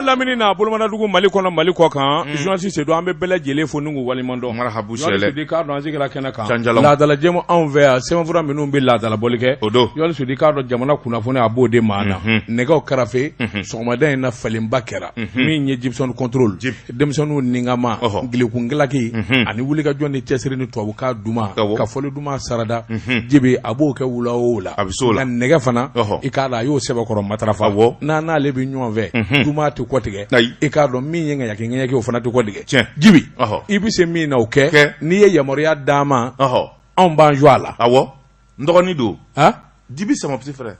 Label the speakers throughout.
Speaker 1: Lamini n'a bolomadadugu Mali kɔnɔ Mali kɔ kan journaliste Sedu an bɛ bɛɛ lajɛlen fo ni k'u waleɲuman dɔn
Speaker 2: marahabu
Speaker 1: journaliste
Speaker 2: sɛlɛ
Speaker 1: Sedu i k'a dɔn an sigira kɛnɛ kan
Speaker 2: Canjalaw.
Speaker 1: laadala jɛmu anw fɛ yan sɛbɛnfura minnu bɛ laadalabɔli kɛ
Speaker 2: O don.
Speaker 1: journaliste Sedu i k'a dɔn jamana kunnafoni a b'o de maa na nɛgɛw karafe sɔgɔmada in na falenba kɛra min ye Gibson contrôle
Speaker 2: Jib.
Speaker 1: denmisɛnninw ninkama
Speaker 2: Ɔhɔ.
Speaker 1: gilekun gilaki ani wulikajɔ ni cɛsiri ni tubabukan duman
Speaker 2: Awɔ.
Speaker 1: ka fɔli duman sarada Jibi a b'o kɛ wula o wula
Speaker 2: A bɛ s'o la.
Speaker 1: nka nɛgɛ fana
Speaker 2: Ɔhɔ.
Speaker 1: i k'a dɔn a y'o sɛbɛkɔrɔ matarafa
Speaker 2: Awɔ.
Speaker 1: n'a n'ale bɛ ɲɔgɔn fɛ duman tɛ kɔtigɛ
Speaker 2: Ayi.
Speaker 1: i k'a dɔn min ye ŋaɲaki ŋaɲaki o fana tɛ kɔtigɛ
Speaker 2: Tiɲɛ.
Speaker 1: Jibi
Speaker 2: Ɔhɔ.
Speaker 1: i bɛ se min na o kɛ
Speaker 2: Kɛ.
Speaker 1: n'i ye yamaruya d'an ma
Speaker 2: Ɔhɔ.
Speaker 1: anw b'an jɔ a la
Speaker 2: Awɔ. N dɔgɔnin don.
Speaker 1: ah
Speaker 2: Djibi c'est mon petit frère.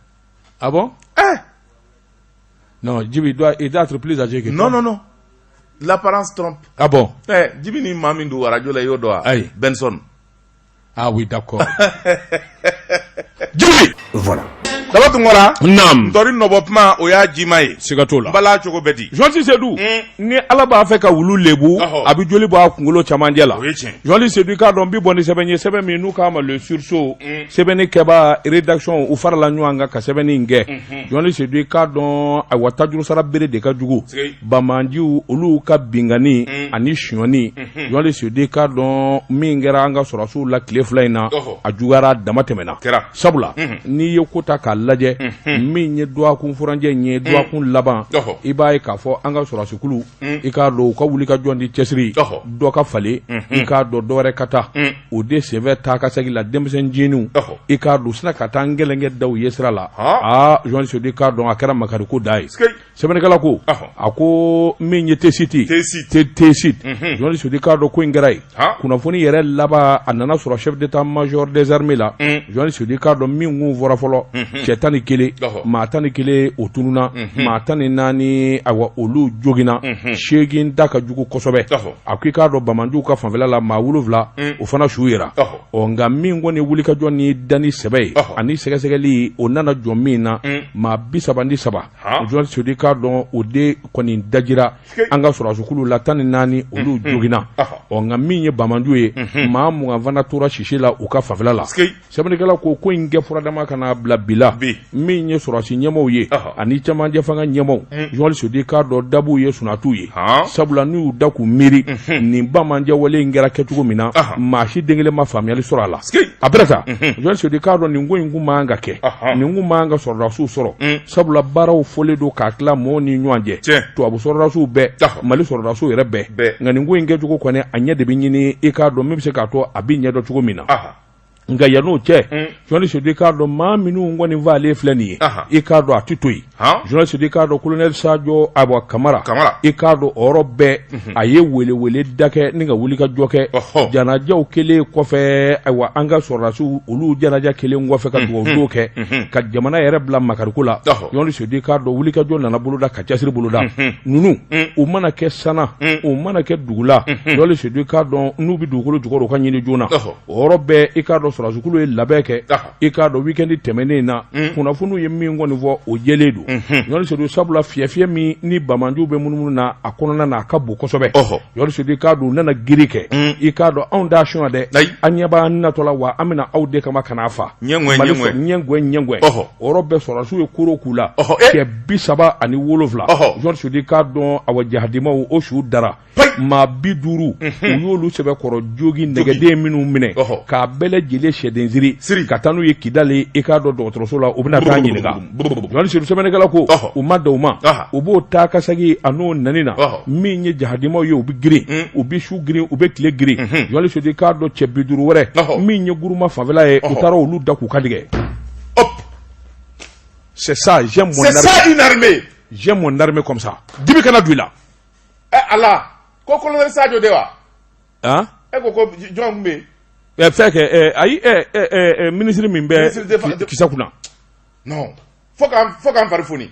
Speaker 1: ah bon
Speaker 2: Eh
Speaker 1: non Djibi il doit être plus âgé que toi.
Speaker 2: Non, non, non. L'apparence trompe.
Speaker 1: Ah bon?
Speaker 2: Eh, Djibi ni maa min don radio la i y'o dɔn wa?
Speaker 1: Ayi.
Speaker 2: Benson.
Speaker 1: Ah oui, d'accord. Djibi!
Speaker 3: Voilà.
Speaker 2: Daba Tunkara.
Speaker 1: Naam.
Speaker 2: Ntori nɔbɔ kuma o y'a jima ye.
Speaker 1: Siga t'o la.
Speaker 2: N bala cogo bɛ di.
Speaker 1: Journaliste Seydou, ni Ala b'a fɛ ka wulu lebu, a bɛ joli bɔ a kunkolo camancɛ la.
Speaker 2: O ye tiɲɛ.
Speaker 1: Journaliste Seydou, i k'a dɔn n bɛ bɔ ni sɛbɛn ye, sɛbɛn min n'u k'a ma Le Sursaut, sɛbɛnni kɛbaa rédaction u farala ɲɔgɔn kan ka sɛbɛnni in kɛ. Journaliste Seydou, i k'a dɔn ayiwa tajurusara bere de ka jugu.
Speaker 2: Sigi.
Speaker 1: Banbaanciw olu ka binkanni ani sonyani. Journaliste Seydou, i k'a dɔn min kɛra an ka sɔrɔdasiw la tile 2 in na, a juguyara a dama tɛmɛna.
Speaker 2: Kɛra.
Speaker 1: Sabula n'i ye ko ta k'a lajɛ min ye dɔgɔkun furancɛ in ye dɔgɔkun laban, i b'a ye k'a fɔ an ka sɔrɔdasikulu i k'a dɔn u ka wulikajɔ ni cɛsiri dɔ ka falen i k'a dɔn dɔ wɛrɛ ka taa o de senfɛ taa ka segin la denmisɛn jiniw i k'a dɔn u sina ka taa ngɛlɛnkɛ da u ye sira la aa journaliste Seydou i k'a dɔn a kɛra makariko da ye. Sɛbɛnnikɛla ko a ko min ye Tessit Tessit journaliste Seydou i k'a dɔn ko in kɛra yen kunnafoni yɛrɛ laban a nana sɔrɔ chef d'état major des armées la journaliste Seydou i k'a dɔn min kun fɔra fɔlɔ cɛ 11 maa 11 o tununna maa 14 ayiwa olu joginna 8 da ka jugu kosɛbɛ a ko i k'a dɔn banbaanciw ka fanfɛla la maa 7 o fana su yera ɔ nka min kɔni wulikajɔ ni danni sɛbɛ ye ani sɛgɛsɛgɛli o nana jɔ min na maa 33 journaliste Seydou i k'a dɔn o de kɔni dajira an ka sɔrɔdasikulu la 14 olu joginna ɔ nka min ye banbaanciw ye maa 20 fana tora sisi la u ka fanfɛla la sɛbɛnnikɛla ko ko in kɛ furadama ka n'a bila bi la min ye sɔrɔdasi ɲɛmaaw ye ani cɛmancɛ fanga ɲɛmaaw journaliste Seydou i k'a dɔn dabuw ye sunatuw ye sabula n'u y'u da k'u miiri nin banbaanciya wale in kɛra kɛcogo min na maa si den kelen ma faamuyali sɔrɔ a la a bɛrɛ ta journaliste Seydou i k'a dɔn nin ko in kun man ka kɛ nin kun man ka sɔrɔdasiw sɔrɔ sabula baaraw fɔlen don k'a tila mɔɔw ni ɲɔgɔn cɛ tubabu sɔrɔdasiw bɛɛ Mali sɔrɔdasiw yɛrɛ bɛɛ nka nin ko in kɛcogo kɔni a ɲɛ de bɛ ɲini i k'a dɔn min bɛ se k'a to a bɛ ɲɛdɔn cogo min na nka yann'o cɛ journaliste Seydou i k'a dɔn maa minnu kɔni faalen filɛ nin ye i k'a dɔn a tɛ to yen journaliste Seydou i k'a dɔn colonel Sadio Awa Kamara i k'a dɔn o yɔrɔ bɛɛ a ye welewele da kɛ ni ka wuli ka jɔ kɛ janajaw kɛlen kɔfɛ ayiwa an ka sɔrɔdasiw olu janaja kɛlen kɔfɛ ka dugawu don kɛ ka jamana yɛrɛ bila makariko la journaliste Seydou i k'a dɔn wuli ka jɔ nana boloda ka cɛsiri boloda ninnu u mana kɛ sanna u mana kɛ dugu la journaliste Seydou i k'a dɔn n'u bɛ dugukolo jukɔrɔ u ka ɲini joona o yɔrɔ bɛɛ i k'a dɔn sɔrɔdasikulu ye labɛn kɛ i k'a dɔn week-end tɛmɛnen in na kunnafoniw ye min kɔni fɔ o jɛlen don journaliste Seydou sabula fiyɛfiyɛ min ni banbaanciw bɛ munumunu na a kɔnɔna na a ka bon kosɛbɛ journaliste Seydou i k'a dɔn u nana girin kɛ i k'a dɔn anw t'a sunya dɛ an ɲɛ b'an natɔ la wa an bɛna aw de kama ka n'a fa ɲɛgɛn ɲɛgɛn o yɔrɔ bɛɛ sɔrɔdasiw ye koro k'u la cɛ 37 journaliste Seydou i k'a dɔn awa jahadimaw o su dara maa 50 u y'olu sɛbɛkɔrɔ jogin nɛgɛden minnu minɛ k'a bɛɛ lajɛlen sɛden siri ka taa n'u ye Kidali i k'a dɔn dɔgɔtɔrɔso la u bɛna taa ɲininka journaliste Seydou sɛbɛnnikɛla ko u ma dan o ma u b'o taa ka segin a n'o nani na min ye jahadimaw ye u bɛ girin u bɛ su girin u bɛ tile girin journaliste Seydou i k'a dɔn cɛ 50 wɛrɛ min ye Guruma fanfɛla ye u taara olu da k'u kantigɛ. C'est ça, j'aime mon
Speaker 2: C'est ça une armée.
Speaker 1: J'aime mon armée comme ça. Dibi kana don i la.
Speaker 2: Ɛ Ala ko colonel Sadio de wa?
Speaker 1: Han?
Speaker 2: E ko ko jɔn tun bɛ yen?
Speaker 1: Ɛ fɛn kɛ ɛ ayi ɛ ɛ ministre min bɛ kisɛ kunna.
Speaker 2: Non fo k'an fari foni.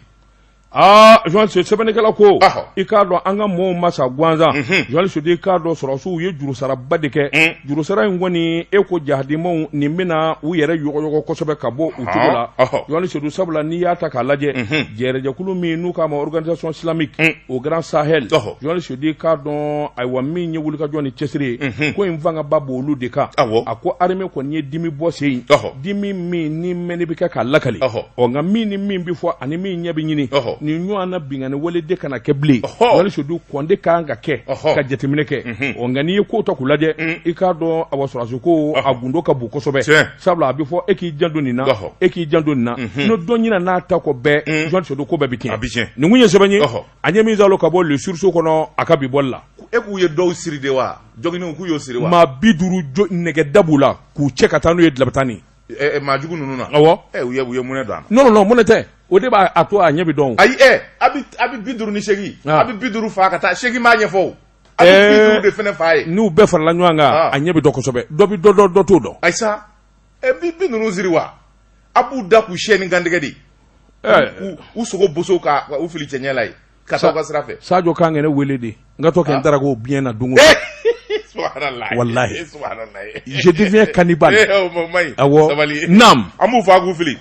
Speaker 1: Aa journaliste sɛbɛnnikɛla ko i k'a dɔn an ka mɔɔw ma sa gansan journaliste Seydou i k'a dɔn sɔrɔdasiw ye jurusaraba de kɛ jurusara in kɔni e ko jahadimaw nin bɛna u yɛrɛ yɔgɔyɔgɔ kosɛbɛ ka bɔ u cogo la journaliste Seydou sabula n'i y'a ta k'a lajɛ jɛrɛjɛkulu min n'u k'a ma organisation islamique au Grand Sahel journaliste Seydou i k'a dɔn ayiwa min ye wulikajɔ ni cɛsiri ye ko in fangaba b'olu de kan a ko armée kɔni ye dimi bɔ sen in dimi min ni mɛnni bɛ kɛ k'a lakali ɔ nka min ni min bɛ fɔ ani min ɲɛ bɛ ɲini Nin ɲɔgɔn na binkanni wale de kana kɛ bilen, wali Sedu, kɔn de kan ka kɛ ka jateminɛ kɛ. Ɔ, nka n'i ye ko ta k'u lajɛ, i k'a dɔn, awa, sɔrɔdasi ko a gundo ka bon kosɛbɛ, sabula a bɛ fɔ e k'i janto nin na, e k'i janto nin na, n'o dɔ ɲina n'a ta kɔ bɛɛ, Jean Sedu, ko bɛɛ bɛ tiɲɛ. Nin kun ye sɛbɛn ye, an ye min sɔrɔ ka bɔ Le Sursaut kɔnɔ a ka bi bɔli la.
Speaker 2: E k'u ye dɔw siri de wa? Jɔginiw k'u y'o siri wa?
Speaker 1: Maa 50 nɛgɛ da b'u la k'u cɛ ka taa n'u ye Labitani.
Speaker 2: Maa jugu ninnu na?
Speaker 1: Awɔ.
Speaker 2: U ye munɛ don a
Speaker 1: na. Non, non, munɛ tɛ, o de b'a to a ɲɛ bɛ dɔn.
Speaker 2: Ayi, a bɛ 58, a bɛ 50 fa ka taa seegin b'a ɲɛfɔ o. A bɛ 50 de fana fa ye.
Speaker 1: N'u bɛɛ farala ɲɔgɔn kan, a ɲɛ bɛ dɔn kosɛbɛ. Dɔ bɛ dɔ dɔn, dɔ t'o dɔn.
Speaker 2: Ayi sa, bi ninnu siri wa, a b'u da k'u siyɛn ni kantigɛ de, u sogo boso ka u fili cɛncɛn la yen ka taa u ka sira fɛ.
Speaker 1: Sajo kan ka ne wele de, n ka to kɛ n daraka o biɲɛ na don o don. Walahi, je deviens cannibale.
Speaker 2: Awɔ,
Speaker 1: naam.
Speaker 2: An b'u faa k'u fili.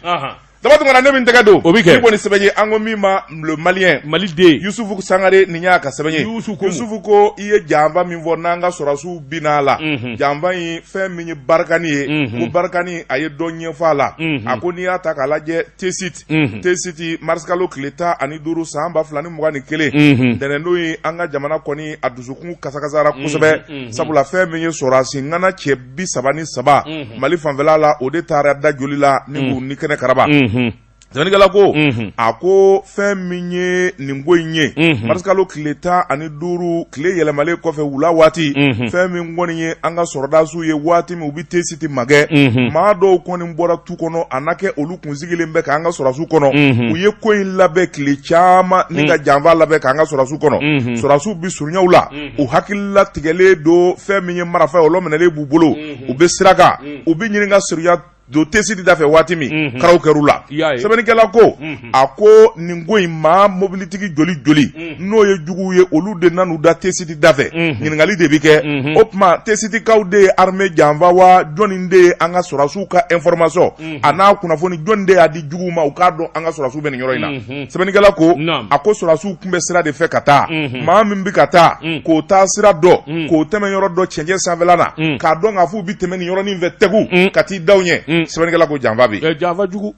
Speaker 2: Daba Tunkara, ne bɛ n tɛgɛ don.
Speaker 1: O bɛ kɛ.
Speaker 2: Ni kɔni sɛbɛn ye, an ko min ma Le Malien.
Speaker 1: Mali den.
Speaker 2: Yusufu Sangare, nin y'a ka sɛbɛn ye.
Speaker 1: Yusufu ko.
Speaker 2: Yusufu ko i ye janfa min fɔ n'an ka sɔrɔdasiw binna a la. Janfa in, fɛn min ye Barkhane ye. Ko Barkhane, a ye dɔ ɲɛfɔ a la. A ko n'i y'a ta k'a lajɛ, Tessit. Tessit, marisikalo tile 15 san 2021. Ntɛnɛndon ye, an ka jamana kɔni a dusukun kasakasara kosɛbɛ. Sabula fɛn min ye sɔrɔdasi ŋana cɛ 33 Mali fanfɛla la, o de taara da joli la ni k'u ni kɛnɛ karaba. Sɛbɛnnikɛla ko, a ko fɛn min ye nin ko in ye, marisikalo tile 15, tile yɛlɛmalen kɔfɛ wula waati, fɛn min kɔni ye an ka sɔrɔdasiw ye, waati min u bɛ Tessit magɛn, maa dɔw kɔni bɔra tu kɔnɔ, a na kɛ olu kun sigilen bɛ k'an ka sɔrɔdasiw kɔnɔ. U ye ko in labɛn tile caman ni ka janfa labɛn k'an ka sɔrɔdasiw kɔnɔ. Sɔrɔdasiw bɛ surunya u la, u hakilila tigɛlen don. Fɛn min ye marifa ye, olu minɛlen b'u bolo, u bɛ sira kan, u bɛ ɲini ka surunya don Tessit da fɛ waati min, karaw kɛr'u la. Sɛbɛnnikɛla ko, a ko nin ko in, maa mobilitigi joli joli n'o ye juguw ye, olu de nan'u da Tessit da fɛ? Ɲininkali de bɛ kɛ. O tuma, Tessitikaw de ye armée janfa wa? Jɔnni de ye an ka sɔrɔdasiw ka information a n'a kunnafoni, jɔnni de y'a di juguw ma u k'a dɔn an ka sɔrɔdasiw bɛ nin yɔrɔ in na? Sɛbɛnnikɛla ko, a ko sɔrɔdasiw tun bɛ sira de fɛ ka taa. Maa min bɛ ka taa k'o taa sira dɔn, k'o tɛmɛ yɔrɔ dɔn cɛncɛn sanfɛla na, k'a dɔn k'a fɔ u bɛ tɛmɛ nin yɔrɔnin fɛ tɛgu ka t'i da u ɲɛ, sɛbɛnnikɛla ko janfa bɛ
Speaker 1: yen. Janfa jugu,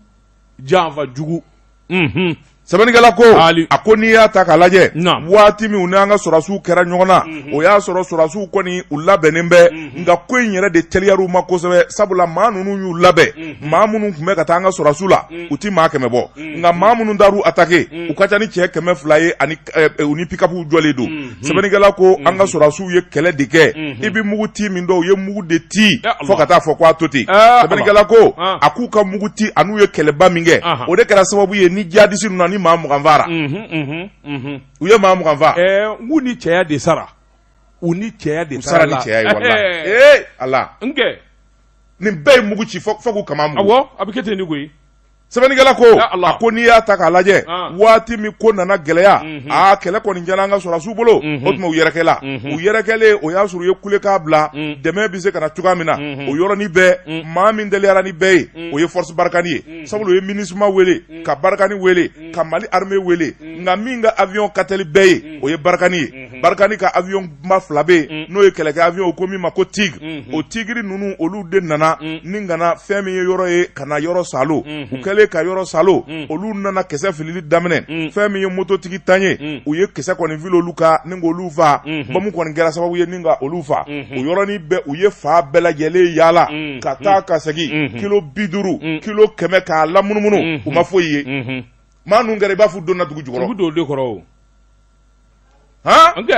Speaker 1: janfa jugu.
Speaker 2: Sɛbɛnnikɛla ko, a ko n'i y'a ta k'a lajɛ, waati min u n'an ka sɔrɔdasiw kɛra ɲɔgɔn na, o y'a sɔrɔ sɔrɔdasiw kɔni u labɛnnen bɛ, nka ko in yɛrɛ de teliyara u ma kosɛbɛ, sabula maa ninnu y'u labɛn. Maa minnu tun bɛ ka taa an ka sɔrɔdasiw la, u ti maa 100 bɔ, nka maa minnu taar'u attaquer, u ka ca ni cɛ 200 ye, ani u ni pick-upw jɔlen don. Sɛbɛnnikɛla ko an ka sɔrɔdasiw ye kɛlɛ de kɛ. I bɛ mugu ci min dɔn, u ye mugu de ci fo ka taa fɔ ko a to ten. Sɛbɛnnikɛla ko, a k'u ka mugu ci an'u ye kɛlɛba min kɛ, o de kɛra sababu ye ni jihadisi ninnu ni maa 20 faara. U ye maa 20 faa.
Speaker 1: N ni cɛya de sara, u ni cɛya de
Speaker 2: sara ni cɛya ye, walahi. Ee Ala!
Speaker 1: N kɛ.
Speaker 2: Nin bɛɛ ye mugu ci fo k'u kaman mugu.
Speaker 1: Awɔ, a bɛ kɛ ten de koyi.
Speaker 2: Sɛbɛnnikɛla ko, a ko n'i y'a ta k'a lajɛ, waati min ko nana gɛlɛya, aa, kɛlɛ kɔni diyara an ka sɔrɔdasiw bolo. O tuma u yɛrɛkɛla, u yɛrɛkɛlen, o y'a sɔrɔ u ye kulekan bila, dɛmɛ bɛ se ka na cogoya min na. O yɔrɔnin bɛɛ, maa min teliyara ni bɛɛ ye, o ye force Barkhane ye, sabula u ye MINUSMA wele, ka Barkhane wele, ka Mali armée wele, nka min ka avion ka teli bɛɛ ye, o ye Barkhane ye. Barkhane ka avion ba fila bɛ yen, n'o ye kɛlɛkɛ avion, o ko min ma ko Tigre. O Tigre ninnu, olu de nana ni ka na fɛn min ye yɔrɔ ye, ka na yɔrɔ salo. U kɛlen ka yɔrɔ salo, olu nana kisɛ filili daminɛ. Fɛn min ye mototigi tan ye, u ye kisɛ kɔni fili olu kan ni k'olu faa. Bɔmu kɔni kɛra sababu ye ni ka olu faa. O yɔrɔnin bɛɛ, u ye fa bɛɛ lajɛlen yaala ka taa ka segin kilo 50, kilo 100, k'a lamunumunu, u ma foyi ye. Maa ninnu kɛra i b'a fɔ u donna dugu jukɔrɔ.
Speaker 1: U bɛ don o de kɔrɔ o.
Speaker 2: Han?
Speaker 1: Nka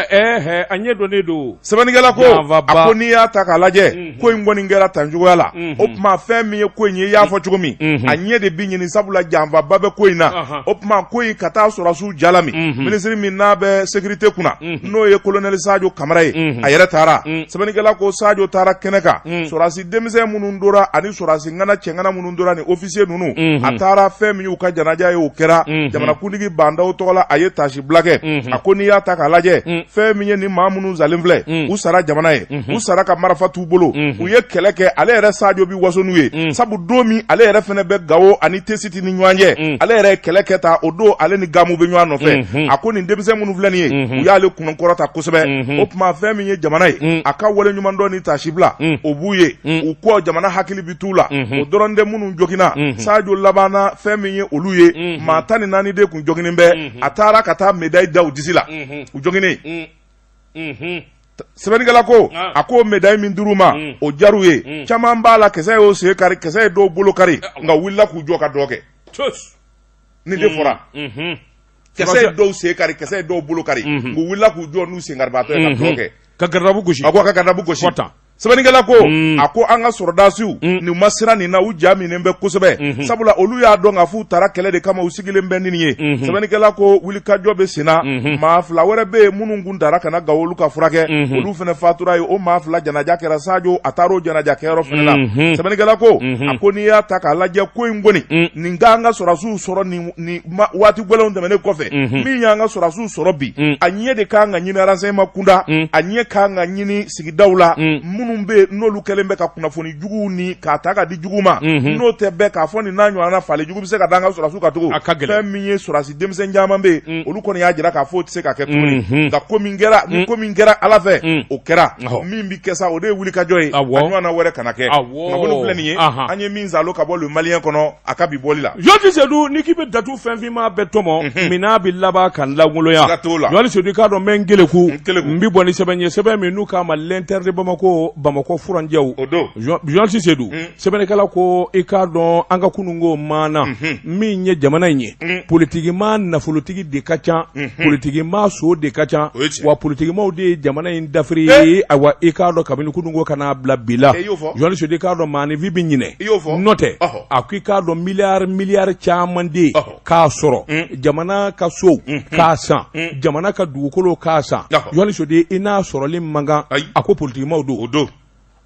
Speaker 1: a ɲɛ dɔnnen don.
Speaker 2: Sɛbɛnnikɛla ko, a ko n'i y'a ta k'a lajɛ, ko in kɔni kɛra tan cogoya la. O tuma, fɛn min ye ko in ye, i y'a fɔ cogo min, a ɲɛ de bi ɲini, sabula janfaba bɛ ko in na. O tuma, ko in ka taa sɔrɔdasiw jalami, minisiri min n'a bɛ sécurité kunna, n'o ye colonel Sajo Kamara ye, a yɛrɛ taara. Sɛbɛnnikɛla ko Sajo taara kɛnɛ kan, sɔrɔdasi denmisɛn minnu tora ani sɔrɔdasi ŋana cɛŋana minnu tora ni officier ninnu, a taara fɛn min y'u ka janaja ye, o kɛra jamanakuntigi Ba Ndaw tɔgɔ la. A ye taasibila kɛ. A ko n'i y'a ta k'a lajɛ, lajɛ, fɛn min ye nin maa minnu salen filɛ, u sara jamana ye, u sara ka marifa t'u bolo, u ye kɛlɛ kɛ. Ale yɛrɛ Sajo bɛ waso n'u ye, sabu don min ale yɛrɛ fana bɛ Gawo ani Tesiti ni ɲɔgɔn cɛ, ale yɛrɛ ye kɛlɛ kɛ ta o don, ale ni Gamu bɛ ɲɔgɔn nɔfɛ. A ko nin denmisɛn minnu filɛ nin ye, u y'ale kun kɔrɔta kosɛbɛ. O tuma fɛn min ye jamana ye, a ka wale ɲumandɔn ni taasibila o b'u ye, u kɔ jamana hakili bɛ t'u la. O dɔrɔn tɛ, minnu joginna, Sajo labanna fɛn min ye olu ye, maa 14 de kun joginen bɛ, a taara ka taa médaille da u disi la, u joginen. Sɛbɛnnikɛla ko a ko médaille min dir'u ma, o diyar'u ye. Caman b'a la, kisɛ y'o sen kari, kisɛ ye dɔw bolo kari, nka wulila k'u jɔ ka dɔ kɛ. Nin de fɔra, kisɛ ye dɔw sen kari, kisɛ ye dɔw bolo kari, u wulila k'u jɔ n'u sen karibaatɔ ye ka dɔ kɛ.
Speaker 1: Ka gardabu gosi.
Speaker 2: A ko ka gardabu gosi. Sɛbɛnnikɛla ko a ko an ka sɔrɔdasiw nin ma siran nin na, u ja minen bɛ kosɛbɛ, sabula olu y'a dɔn k'a f'u taara kɛlɛ de kama, u sigilen bɛ ni nin ye. Sɛbɛnnikɛla ko wulikajɔ bɛ sen na. Maa fila wɛrɛ bɛ yen minnu kun taara ka na Gawo olu ka furakɛ, olu fana fatura yen. O maa fila janaja kɛra, Sajo a taara o janaja kɛyɔrɔ fana la. Sɛbɛnnikɛla ko a ko n'i y'a ta k'a lajɛ, ko in kɔni nin k'an ka sɔrɔdasiw sɔrɔ nin waati gɛlɛnw tɛmɛnen kɔfɛ, min y'an ka sɔrɔdasiw sɔrɔ bi, a ɲɛ de kan ka ɲini renseignement kunda, a ɲɛ kan ka ɲini sigidaw la, minnu bɛ yen n'olu kɛlen bɛ ka kunnafoni juguw ni k'a ta ka di jugu ma. N'o tɛ bɛɛ k'a fɔ nin n'a ɲɔgɔnna fali jugu bɛ se ka da an ka sɔrɔdasiw kan tugun.
Speaker 1: A ka gɛlɛn.
Speaker 2: Fɛn min ye sɔrɔdasi denmisɛn caman bɛ yen, olu kɔni y'a jira k'a fɔ o tɛ se ka kɛ tuguni. Nka ko min kɛra ni ko min kɛra Ala fɛ, o kɛra. Min bɛ kɛ sa, o de ye wulikajɔ ye, a ɲɔgɔnna wɛrɛ kana kɛ. Kunnafoni filɛ nin ye, an ye min salo ka bɔ Le Malien kɔnɔ a ka bi bɔli la.
Speaker 1: Journaliste Seydou, n'i k'i bɛ datu fɛn finman bɛɛ tɔmɔ, minɛn bɛ laban ka n lankolonya.
Speaker 2: Siga t'o la.
Speaker 1: Journaliste Seydou, i k'a dɔn n bɛ n keleku.
Speaker 2: N keleku.
Speaker 1: N bɛ bɔ ni sɛbɛn ye, sɛbɛn min n'u k'a ma L'Inter de Bamako, Bamakɔ furancɛw.
Speaker 2: O don.
Speaker 1: Journaliste Seydou, sɛbɛnnikɛla ko i k'a dɔn an ka kununko maana min ye jamana in ye, politikimaa nafolotigi de ka ca, politikimaa so de ka ca,
Speaker 2: O ye tiɲɛ.
Speaker 1: wa politikimaw de ye jamana in dafiri ye. Ayiwa, i k'a dɔn kabini kununko ka n'a bila bi la,
Speaker 2: E y'o fɔ.
Speaker 1: Journaliste Seydou, i k'a dɔn maaninfin bɛ ɲinɛ.
Speaker 2: I y'o fɔ.
Speaker 1: N'o tɛ, a ko i k'a dɔn miliyari miliyari caman de k'a sɔrɔ jamana ka sow k'a san, jamana ka dugukolo k'a san. Journaliste Seydou, i n'a sɔrɔli man kan.
Speaker 2: Ayi.
Speaker 1: A ko politikimaw don.
Speaker 2: O don.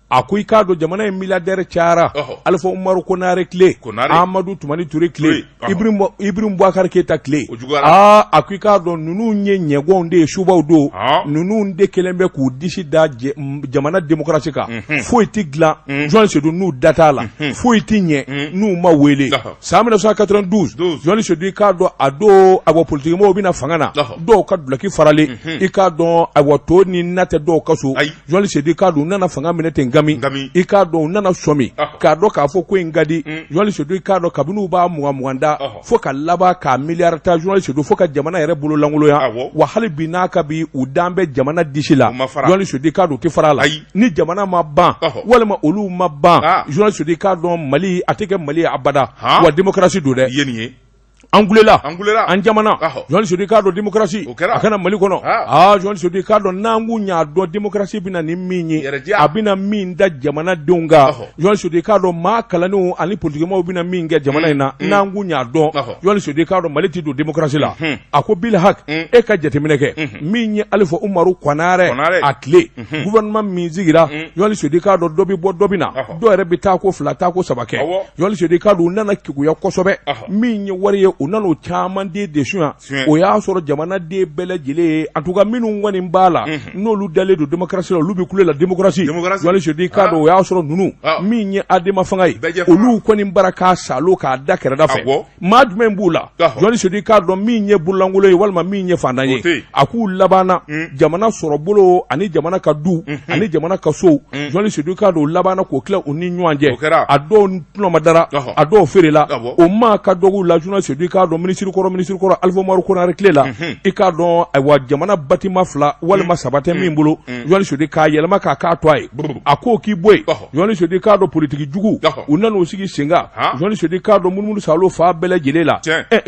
Speaker 1: A ko i k'a dɔn jamana in milliardaire cayara. Alifa Umaru Konare tile,
Speaker 2: Konare.
Speaker 1: Amadu Tumani Ture tile,
Speaker 2: Ture,
Speaker 1: Ibrahim Boubacar Keita tile.
Speaker 2: O juguyara.
Speaker 1: Aa, a ko i k'a dɔn ninnu ye ɲɛgɔnw de ye, subaw don. Ninnu de kɛlen bɛ k'u disi da jamana démocratie kan. Foyi tɛ dilan, Journaliste Seydou, n'u da t'a la, foyi tɛ ɲɛ n'u ma wele. San 1992,
Speaker 2: 12.
Speaker 1: Journaliste Seydou, i k'a dɔn a don, ayiwa, politikimɔgɔw bɛna fanga na, dɔw ka dulɔki faralen, i k'a dɔn, ayiwa, to ni na tɛ dɔw ka so.
Speaker 2: Ayi.
Speaker 1: Journaliste Seydou, i k'a dɔn u nana fanga minɛ ten gami.
Speaker 2: Gami.
Speaker 1: I k'a dɔn u nana sɔmi k'a dɔn k'a fɔ ko in ka di. Journaliste Seydou, i k'a dɔn kabini u b'a mugan mugan da fo ka laban k'a miliyari ta, Journaliste Seydou, fo ka jamana yɛrɛ bolo lankolonya. Wa hali bi n'a ka bi, u dan bɛ jamana disi la.
Speaker 2: U ma fara.
Speaker 1: Journaliste Seydou, i k'a dɔn u tɛ fara a la.
Speaker 2: Ayi.
Speaker 1: Ni jamana ma ban walima olu ma ban, Journaliste Seydou, i k'a dɔn Mali a tɛ kɛ Mali ye abada. Wa démocratie don dɛ.
Speaker 2: I ye nin ye.
Speaker 1: An kulela.
Speaker 2: An kulela.
Speaker 1: An jamana. Journaliste Seydou, i k'a dɔn démocratie
Speaker 2: O kɛra.
Speaker 1: a kana Mali kɔnɔ. Aa, Journaliste Seydou, i k'a dɔn n'an kun y'a dɔn démocratie bɛna ni min ye,
Speaker 2: Yɛrɛdiya.
Speaker 1: a bɛna min da jamanadenw kan, Journaliste Seydou, i k'a dɔn maa kalannenw ani politikimaaw bɛna min kɛ jamana in na, n'an kun y'a dɔn, Journaliste Seydou, i k'a dɔn Mali tɛ don démocratie la. A ko Bilhak, e ka jateminɛ kɛ min ye Alifa Umaru Konare
Speaker 2: Konare.
Speaker 1: a tile, gouvernement min sigira, Journaliste Seydou, i k'a dɔn dɔ bɛ bɔ, dɔ bɛ na, dɔw yɛrɛ bɛ taa ko fila, taa ko saba kɛ. Journaliste Seydou, i k'a dɔn u nana keguya kosɛbɛ. Min ye wari ye, u nana o caman de suɲɛ.
Speaker 2: Suɲɛ.
Speaker 1: O y'a sɔrɔ jamanaden bɛɛ lajɛlen ye, en tout cas minnu kɔni b'a la, n'olu dalen don démocratie la, olu bɛ kule la démocratie.
Speaker 2: Démocratie.
Speaker 1: Journaliste Seydou, i k'a dɔn o y'a sɔrɔ ninnu min ye ADEMA fanga ye,
Speaker 2: Bɛɛ jɛ fanga.
Speaker 1: olu kɔni bara k'a salo k'a da kɛrɛda fɛ. Maa jumɛn b'u la? Journaliste Seydou, i k'a dɔn min ye bololankolon ye walima min ye fantan ye.
Speaker 2: O tɛ yen.
Speaker 1: A k'u labanna jamana sɔrɔbolo ani jamana ka du ani jamana ka sow, Journaliste Seydou, i k'a dɔn u labanna k'o tila u ni ɲɔgɔn cɛ.
Speaker 2: O kɛra.
Speaker 1: A dɔw tɔnɔmɔ dara, a dɔw feerela. O maa ka dɔgɔw la, Journaliste Seydou, i k'a dɔn minisiri kɔrɔ Alifa Umaru Konare tile la, i k'a dɔn, ayiwa, jamana bâtiment fila walima saba tɛ min bolo, Journaliste Seydou, k'a yɛlɛma k'a k'a to a ye, a k'o k'i bɔ yen. Journaliste Seydou, i k'a dɔn politiki jugu, u nana u sigi sen kan. Journaliste Seydou, i k'a dɔn munumunu salo fa bɛɛ lajɛlen la.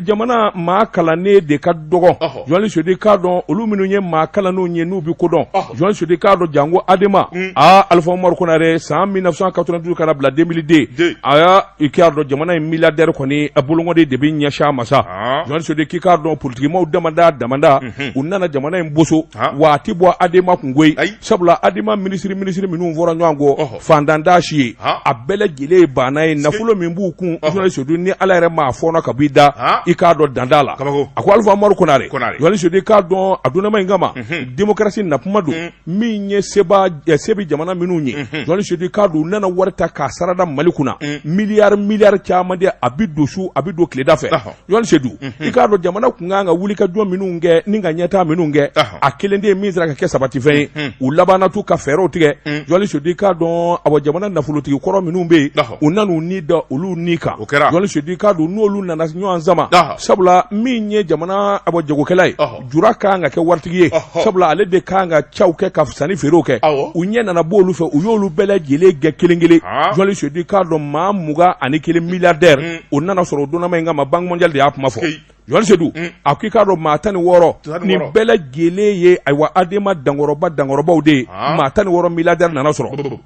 Speaker 1: Jamana maa kalannen de ka dɔgɔ. Journaliste Seydou, i k'a dɔn olu minnu ye maa kalannenw ye, n'u bɛ ko dɔn, Journaliste Seydou, i k'a dɔn janko ADEMA. Aa, Alifa Umaru Konare san 1992 ka na bila 2002,
Speaker 2: Deux.
Speaker 1: a y'a, i k'a dɔn jamana in milliardaire kɔni a bolonkɔni de bɛ ɲɛsin s'a ma sa. Journaliste Seydou, k'i k'a dɔn politikimaw damada damada, u nana jamana in boso wa a tɛ bɔ Adema kun koyi, sabula Adema minisiri minnu fɔra ɲɔgɔn kɔ, fantan t'a si ye, a bɛɛ lajɛlen ye baana ye. Nafolo min b'u kun, journaliste Seydou, ni Ala yɛrɛ m'a fɔɔnɔ ka bɔ i da, i k'a dɔn dan t'a la. A ko Alifa Umaru Konare, journaliste Seydou, i k'a dɔn a donnama in kama, démocratie nakuma don. Min ye seba se bɛ jamana minnu ye, journaliste Seydou, i k'a dɔn u nana wari ta k'a sarada Mali kunna, miliyari miliyari caman de, a bɛ don su, a bɛ don tileda fɛ. Journaliste Seydou, i k'a dɔn jamana kun kan ka wuli ka jɔ minnu kɛ ni ka ɲɛtaa minnu kɛ, a kelen de min sera ka kɛ sabatifɛn ye, u labanna t'u ka fɛɛrɛw tigɛ. Journaliste Seydou, i k'a dɔn awa jamana nafolotigi kɔrɔ minnu bɛ yen, u nan'u ni da olu ni kan. Journaliste Seydou, i k'a dɔn n'olu nana ɲɔgɔn sama, sabula min ye jamana awa jagokɛla ye, jura kan ka kɛ waritigi ye, sabula ale de kan ka caw kɛ ka sanni feerew kɛ. U ɲɛ nana bɔ olu fɛ, u y'olu bɛɛ lajɛlen gɛn kelen kelen. Journaliste Seydou, i k'a dɔn maa 21 milliardaire, o nana sɔrɔ o donnama in kama. Banque mondiale de y'a kuma fɔ. Journaliste Seydou, a ko i k'a dɔn maa 16, nin bɛɛ lajɛlen ye ayiwa Adema dankɔrɔba dankɔrɔbaw de ye. Maa 16 milliardaire nana sɔrɔ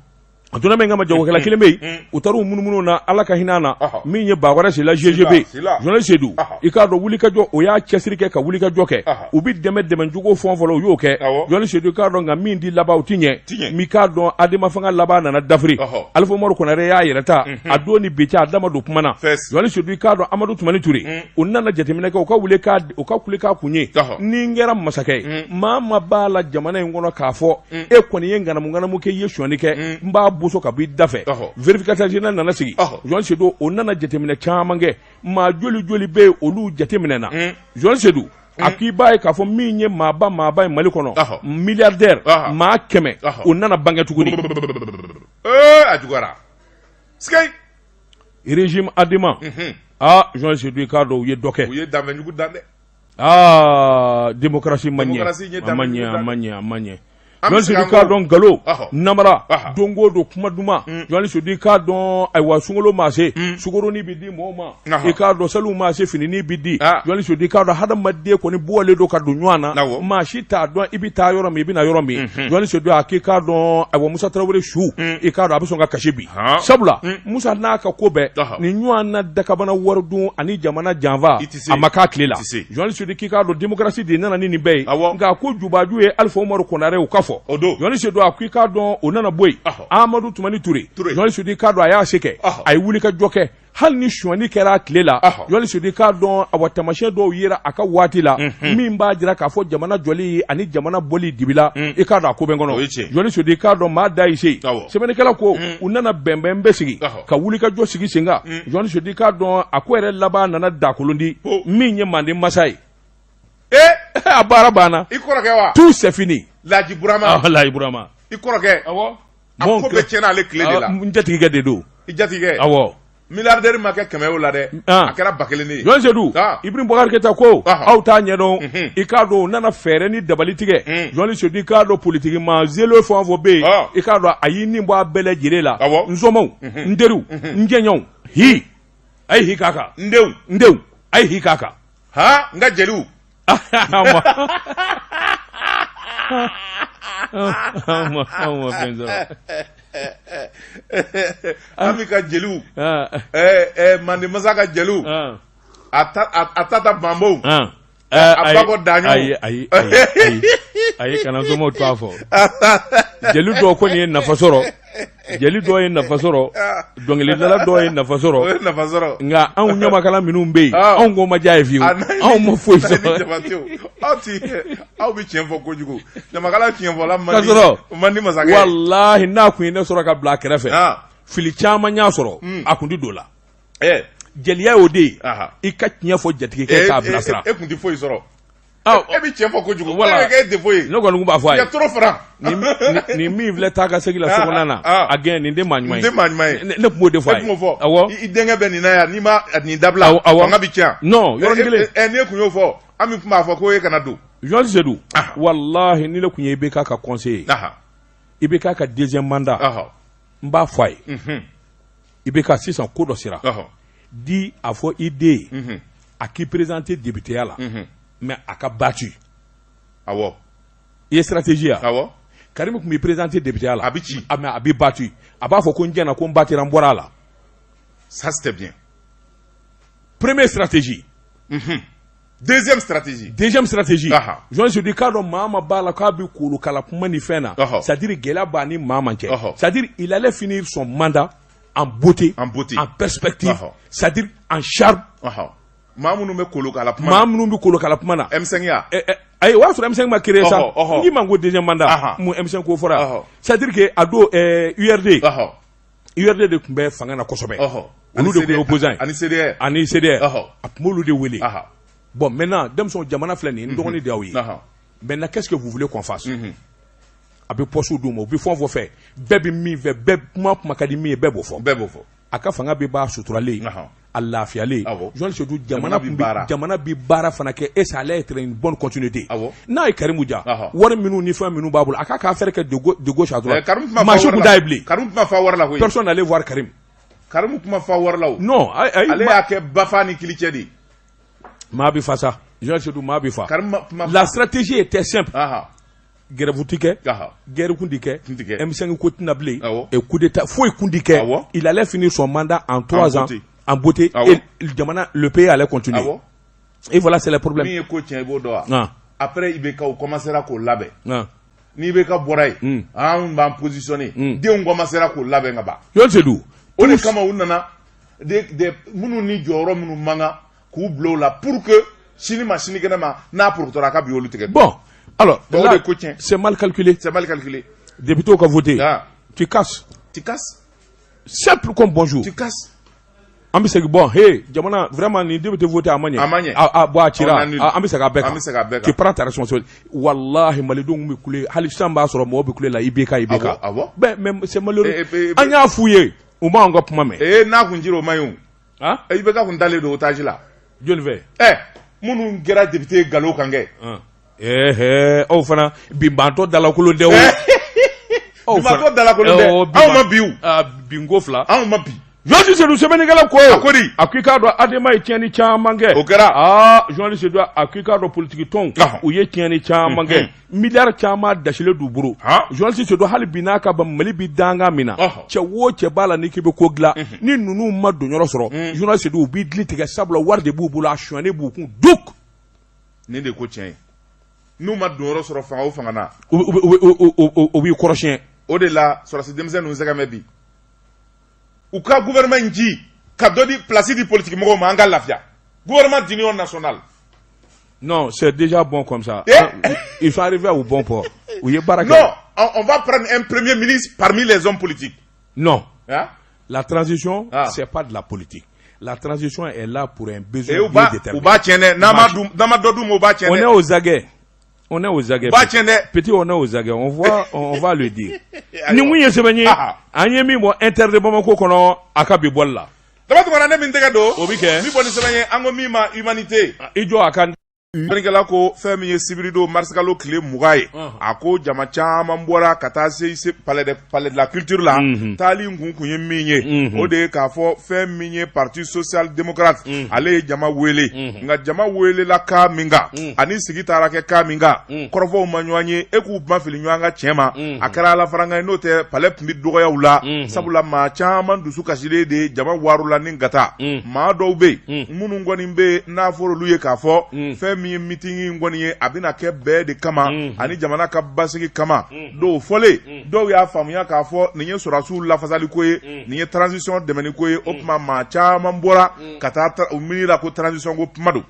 Speaker 1: a donna min kama. Jagokɛla kelen bɛ yen, u taara u munumunu na, Ala ka hinɛ na, min ye Bakɔrɛ Sila GGB. Journaliste Seydou, i k'a dɔn wulikajɔ, o y'a cɛsiri kɛ ka wulikajɔ kɛ, u bɛ dɛmɛ dɛmɛcogo fɛn fɔlɔ, u y'o kɛ. Journaliste Seydou, i k'a dɔn nka min di laban, o ti ɲɛ. M'i k'a dɔn Adema fanga laban nana dafiri. Alifa Umaru Konare y'a yɛrɛ ta, a don ni bi cɛ, a da ma don kuma na. Journaliste Seydou, i k'a dɔn Amadu Tumani Ture, u nana jateminɛ kɛ, u ka kule k'a kun ye: ni n kɛra masakɛ ye, maa ma b'a la jamana in kɔnɔ k'a fɔ e kɔni ye ŋanamu kɛ, i ye sonyali kɛ, n b'a boso ka bɔ i da fɛ. Vérificateur général nana sigi. Journaliste Seydou, o nana jateminɛ caman kɛ. Maa joli joli bɛ yen, olu jateminɛna. Journaliste Seydou, a k'i b'a ye k'a fɔ min ye maaba maaba ye Mali kɔnɔ, milliardaire maa 100, o nana bange tuguni.
Speaker 2: A juguyara.
Speaker 1: Régime Adema, aa, journaliste Seydou, i k'a dɔn u ye dɔ kɛ.
Speaker 2: U ye danfɛnjugu dan dɛ.
Speaker 1: Aa, démocratie ma ɲɛ, a ma ɲɛ, a ma ɲɛ, a ma ɲɛ. Journaliste Seydou, k'a dɔn nkalon, namara, don o don kuma duman. Journaliste Seydou, i k'a dɔn ayiwa sunkalo maa se, sukoronin bɛ di mɔgɔw ma, i k'a dɔn saliw maa se, fininin bɛ di. Journaliste Seydou, i k'a dɔn hadamaden kɔni bɔlen don ka don ɲɔgɔn na, maa si t'a dɔn i bɛ taa yɔrɔ min, i bɛ na yɔrɔ min. Journaliste Seydou, a k'i k'a dɔn ayiwa Musa Tarawele su, i k'a dɔn a bɛ sɔn ka kasi bi, sabula Musa n'a ka ko bɛɛ ni ɲɔgɔn na dakabana wari dun ani jamana janfa, a ma k'a tile la. Journaliste Seydou, k'i k'a dɔn démocratie de nana ni nin bɛɛ ye, nka ko jubaju ye Alifa Umaru Konare, o ka fɔ. Journaliste Seydou, a ko i k'a dɔn o nana bɔ yen, Amadu Tumani Ture. Journaliste Seydou, i k'a dɔn a y'a se kɛ, a ye wuli ka jɔ kɛ hali ni sonyali kɛra a tile la. Journaliste Seydou, i k'a dɔn awa taamasiyɛn dɔw yera a ka waati la min b'a jira k'a fɔ jamana jɔli ani jamana bɔli dibi la, i k'a dɔn a ko bɛ n kɔnɔ. Journaliste Seydou, i k'a dɔn maa da y'i se. Sɛbɛnnikɛla ko u nana bɛnbɛn bɛ sigi ka wuli ka jɔ sigi sen kan. Journaliste Seydou, i k'a dɔn a ko yɛrɛ laban nana dakolon di min ye manden masa ye. A baara banna.
Speaker 2: I kɔrɔkɛ wa?
Speaker 1: Tout c'est fini.
Speaker 2: Laji Burama.
Speaker 1: Laji Burama.
Speaker 2: I kɔrɔkɛ.
Speaker 1: Awɔ.
Speaker 2: A ko bɛɛ tiɲɛna ale tile de la.
Speaker 1: N jatigikɛ de don.
Speaker 2: I jatigikɛ.
Speaker 1: Awɔ.
Speaker 2: Milliardaire ma kɛ 100 o la dɛ, a kɛra 1000 de ye.
Speaker 1: Journaliste Seydou, Ibrahim Boubacar Keita ko aw t'a ɲɛdɔn, i k'a dɔn u nana fɛɛrɛ ni dabali tigɛ. Journaliste Seydou, i k'a dɔn politiki maa zelo fɛn o fɛn bɛ yen, i k'a dɔn a y'i nin bɔ a bɛɛ lajɛlen la. N somɔgɔw, n teriw, n jɛɲɔgɔnw, hi a ye hi k'a kan.
Speaker 2: N denw.
Speaker 1: N denw, a ye hi k'a kan.
Speaker 2: Han, n ka jeliw.
Speaker 1: Anw ma fɛn sɔrɔ.
Speaker 2: Ami ka jeliw, manden masa ka jeliw, a ta banbow, a ba bɔ daɲɔgɔn.
Speaker 1: Ayi, ayi, ayi, ayi, kana somɔgɔw to a fɔ. Jeli dɔw kɔni ye nafa sɔrɔ, jeli dɔw ye nafa sɔrɔ, dɔnkilidala dɔw ye nafa sɔrɔ, nka anw ɲamakala minnu bɛ yen, anw ko ma diya ye fiyewu, anw ma foyi sɔrɔ.
Speaker 2: Aw ti, aw bɛ tiɲɛ fɔ kojugu. Ɲamakala tiɲɛfɔla
Speaker 1: man di,
Speaker 2: man di masakɛ.
Speaker 1: Walahi, n'a kun ye ne sɔrɔ ka bila a kɛrɛfɛ, fili caman y'a sɔrɔ, a kun ti don o la. Jeliya y'o de ye, i ka tiɲɛ fɔ jatigikɛ k'a bilasira.
Speaker 2: E kun tɛ foyi sɔrɔ. E bɛ tiɲɛ fɔ kojugu. Wala e bɛ kɛ défaut ye.
Speaker 1: Ne kɔni tun b'a fɔ a ye.
Speaker 2: Il y a trop franc.
Speaker 1: Nin min filɛ taa ka segin la so kɔnɔna na, a gɛn, nin tɛ maa ɲuman ye.
Speaker 2: Nin tɛ maa ɲuman ye.
Speaker 1: Ne tun b'o de fɔ a ye.
Speaker 2: E tun b'o fɔ.
Speaker 1: Awɔ.
Speaker 2: I denkɛ bɛ nin na yan, n'i ma nin dabila, fanga bɛ tiɲɛ.
Speaker 1: Non, yɔrɔnin kelen.
Speaker 2: Ɛ n'e tun y'o fɔ, an min tun b'a fɔ ko e kana don.
Speaker 1: Journaliste Seydou, walahi, ni ne tun ye IBK ka conseiller ye, IBK ka deuxième mandat, n b'a fɔ a ye. IBK sisan ko dɔ sera. Di a fɔ i den ye, a k'i présenter députéya la, mais a ka battu.
Speaker 2: Awɔ.
Speaker 1: I ye stratégie ya?
Speaker 2: Awɔ.
Speaker 1: Karim tun b'i présenter députéya la.
Speaker 2: A bɛ ci.
Speaker 1: Mais a bɛ battu. A b'a fɔ ko n jɛna, ko n battira, n bɔra a la.
Speaker 2: Ça c'était bien.
Speaker 1: Première stratégie.
Speaker 2: Deuxième stratégie.
Speaker 1: Deuxième stratégie. Journaliste Seydou, i k'a dɔn maa ma b'a la k'a bɛ kolokala kuma ni fɛn na. C'est à dire gɛlɛya b'a ni maa ma cɛ. C'est à dire il allait finir son mandat en beauté.
Speaker 2: En beauté.
Speaker 1: En perspective. C'est à dire en charme.
Speaker 2: Maa minnu bɛ kolokala kuma
Speaker 1: na. Maa minnu bɛ kolokala kuma na.
Speaker 2: M5 ya.
Speaker 1: Ayi, o y'a sɔrɔ M5 ma créé sa. N k'i ma ko deuxième mandat. Mun M5 ko fɔra. C'est à dire que a don URD. URD de tun bɛ fanga na kosɛbɛ. Olu de tun ye opposant ye.
Speaker 2: Ani CDR.
Speaker 1: Ani CDR. A tun b'olu de wele. Bon, maintenant, denmisɛnw, jamana filɛ nin ye, n dɔgɔnin de y'aw ye. Maintenant, qu'est-ce que vous voulez qu'on fasse? A bɛ poste d'u ma, u bɛ fɛn o fɛn fɛ, bɛɛ bɛ min fɛ, bɛɛ kuma kuma ka di min ye, bɛɛ b'o fɔ.
Speaker 2: Bɛɛ b'o fɔ.
Speaker 1: A ka fanga bɛ ban suturalen, a lafiyalen. Journaliste Seydou, jamana kun bɛ jamana bɛ baara fana kɛ et ça allait être une bonne continuité. N'a ye Karimu ja, wari minnu ni fɛn minnu b'a bolo, a k'a ka affaire kɛ de gauche à droite. Maa si kun t'a ye bilen.
Speaker 2: Karimu tun ma fa wari la koyi.
Speaker 1: Personne n'allait voir Karim.
Speaker 2: Karimu tun ma fa wari la o.
Speaker 1: Non.
Speaker 2: Ale y'a kɛ bafa ni kilicɛ de ye.
Speaker 1: Maa bɛ fa sa, Journaliste Seydou, maa bɛ fa. La stratégie était simple. Grève ti kɛ, guerre kun ti kɛ, M5 ko tɛna bilen, et coup d'état foyi kun ti kɛ. Il allait finir son mandat en 3 ans en beauté et jamana, le pays allait continuer. Et voilà, c'est le problème.
Speaker 2: Min ye ko tiɲɛ, i b'o dɔn wa? Après IBK, u commencera k'o labɛn. Ni IBK bɔra yen, anw b'an positionner. Denw commencera k'o labɛn ka ban.
Speaker 1: Journaliste Seydou.
Speaker 2: O de kama u nana de minnu ni jɔyɔrɔ minnu man kan k'u bila o la pour que sini ma sinikɛnɛ ma n'a porokotora a ka bi olu tigɛ.
Speaker 1: Bon, alors
Speaker 2: là,
Speaker 1: c'est mal calculé.
Speaker 2: C'est mal calculé.
Speaker 1: Député ka voté. Tu casses.
Speaker 2: Tu casses.
Speaker 1: Simple comme bonjour.
Speaker 2: Tu casses.
Speaker 1: An bɛ segin, bon, hey, jamana, vraiment, nin député voté a ma ɲɛ.
Speaker 2: A ma ɲɛ.
Speaker 1: A bon, a cira, an bɛ segin a bɛɛ kan.
Speaker 2: An bɛ segin a bɛɛ kan.
Speaker 1: Tu prends ta responsabilité. Wallahi, malidenw bɛ kule hali sisan, b'a sɔrɔ mɔgɔw bɛ kule la IBK, IBK.
Speaker 2: Awɔ.
Speaker 1: Ben, mais c'est malheureux. An y'a f'u ye, u m'anw ka kuma mɛn.
Speaker 2: Ee, n'a kun cira, o ma ɲi o.
Speaker 1: Han?
Speaker 2: IBK kun dalen don otage la.
Speaker 1: Jɔnni fɛ?
Speaker 2: Ɛ, minnu kɛra député ye nkalon kan kɛ.
Speaker 1: Ɛɛ, aw fana binbantɔ dalakolon tɛ o.
Speaker 2: Binbantɔ dalakolon tɛ, anw ma bi o.
Speaker 1: Binko fila.
Speaker 2: Anw ma bi.
Speaker 1: Journaliste Seydou, sɛbɛnnikɛla ko.
Speaker 2: A ko di?
Speaker 1: A ko i k'a dɔn ADEMA ye tiɲɛni caman kɛ.
Speaker 2: O kɛra.
Speaker 1: Aa, journaliste Seydou, a ko i k'a dɔn politiki tɔnw, u ye tiɲɛni caman kɛ. Miliyari caman dasilen d'u bolo. Journaliste Seydou, hali bi n'a ka ban, Mali bi dankan min na. Cɛ o cɛ b'a la n'i k'i bɛ ko dilan, ni ninnu ma don yɔrɔ sɔrɔ, journaliste Seydou, u b'i dili tigɛ, sabula wari de b'u bolo, a sonyani b'u kun duk.
Speaker 2: Nin de ko tiɲɛ ye. N'u ma don yɔrɔ sɔrɔ fanga o fanga na.
Speaker 1: U b'i kɔrɔsiyɛn.
Speaker 2: O de la sɔrɔdasi denmisɛnnin ninnu sɛgɛn bɛ bi. U ka gouvernement in ci ka dɔ di place di politique mɔgɔw ma, an ka lafiya, gouvernement d'union nationale.
Speaker 1: Non, c'est déjà bon comme ça.
Speaker 2: Eh?
Speaker 1: Ils sont arrivés au bon port. U ye baara kɛ.
Speaker 2: Non, on va prendre un premier ministre parmi les hommes politiques.
Speaker 1: Non.
Speaker 2: Hein?
Speaker 1: La transition, c'est pas de la politique. La transition est là pour un besoin
Speaker 2: Et
Speaker 1: bien déterminé.
Speaker 2: U b'a tiɲɛ dɛ, n'an ma dun, n'an ma dɔ d'u ma, u b'a tiɲɛ
Speaker 1: On
Speaker 2: dɛ.
Speaker 1: est aux aguets. On est aux aguets.
Speaker 2: U b'a tiɲɛ dɛ.
Speaker 1: Petit, on est aux aguets. On va le dire. Ni mun ye sɛbɛn ye, an ye min bɔ Inter de Bamako kɔnɔ, a ka bi bɔli la.
Speaker 2: Daba Tunkara, ne min tɛgɛ don.
Speaker 1: O bi kɛ.
Speaker 2: Min bɔ ni sɛbɛn ye, an ko min ma Humanité.
Speaker 1: I jɔ a ka.
Speaker 2: Sɛbɛnnikɛla ko fɛn min ye sibiridon marisikalo tile 20 ye, a ko jama caman bɔra ka taa se palais de la culture la. Taali in kun ye min ye, o de ye k'a fɔ fɛn min ye Parti social démocrate, ale ye jama wele. Nka jama welela ka min kan ani sigi taara kɛ ka min kan, kɔrɔfɔw ma ɲɔgɔn ye, e k'u kuma fili ɲɔgɔn kan tiɲɛ ma, a kɛra ala farankan ye. N'o tɛ, palais tun bɛ dɔgɔyaw la, sabula maa caman dusu kasilen de jama waarula ni gata. Maa dɔw bɛ yen minnu kɔni bɛ yen, n'a fɔra olu ye k'a fɔ fɛn min ye meeting in kɔni ye, a bɛna kɛ bɛɛ de kama ani jamana ka basigi kama. Dɔw fɔlen, dɔw y'a faamuya k'a fɔ nin ye sɔrɔdasiw lafasaliko ye, nin ye transition dɛmɛni ko ye. O tuma maa caman bɔra ka taa u miiri la ko transition ko kuma don.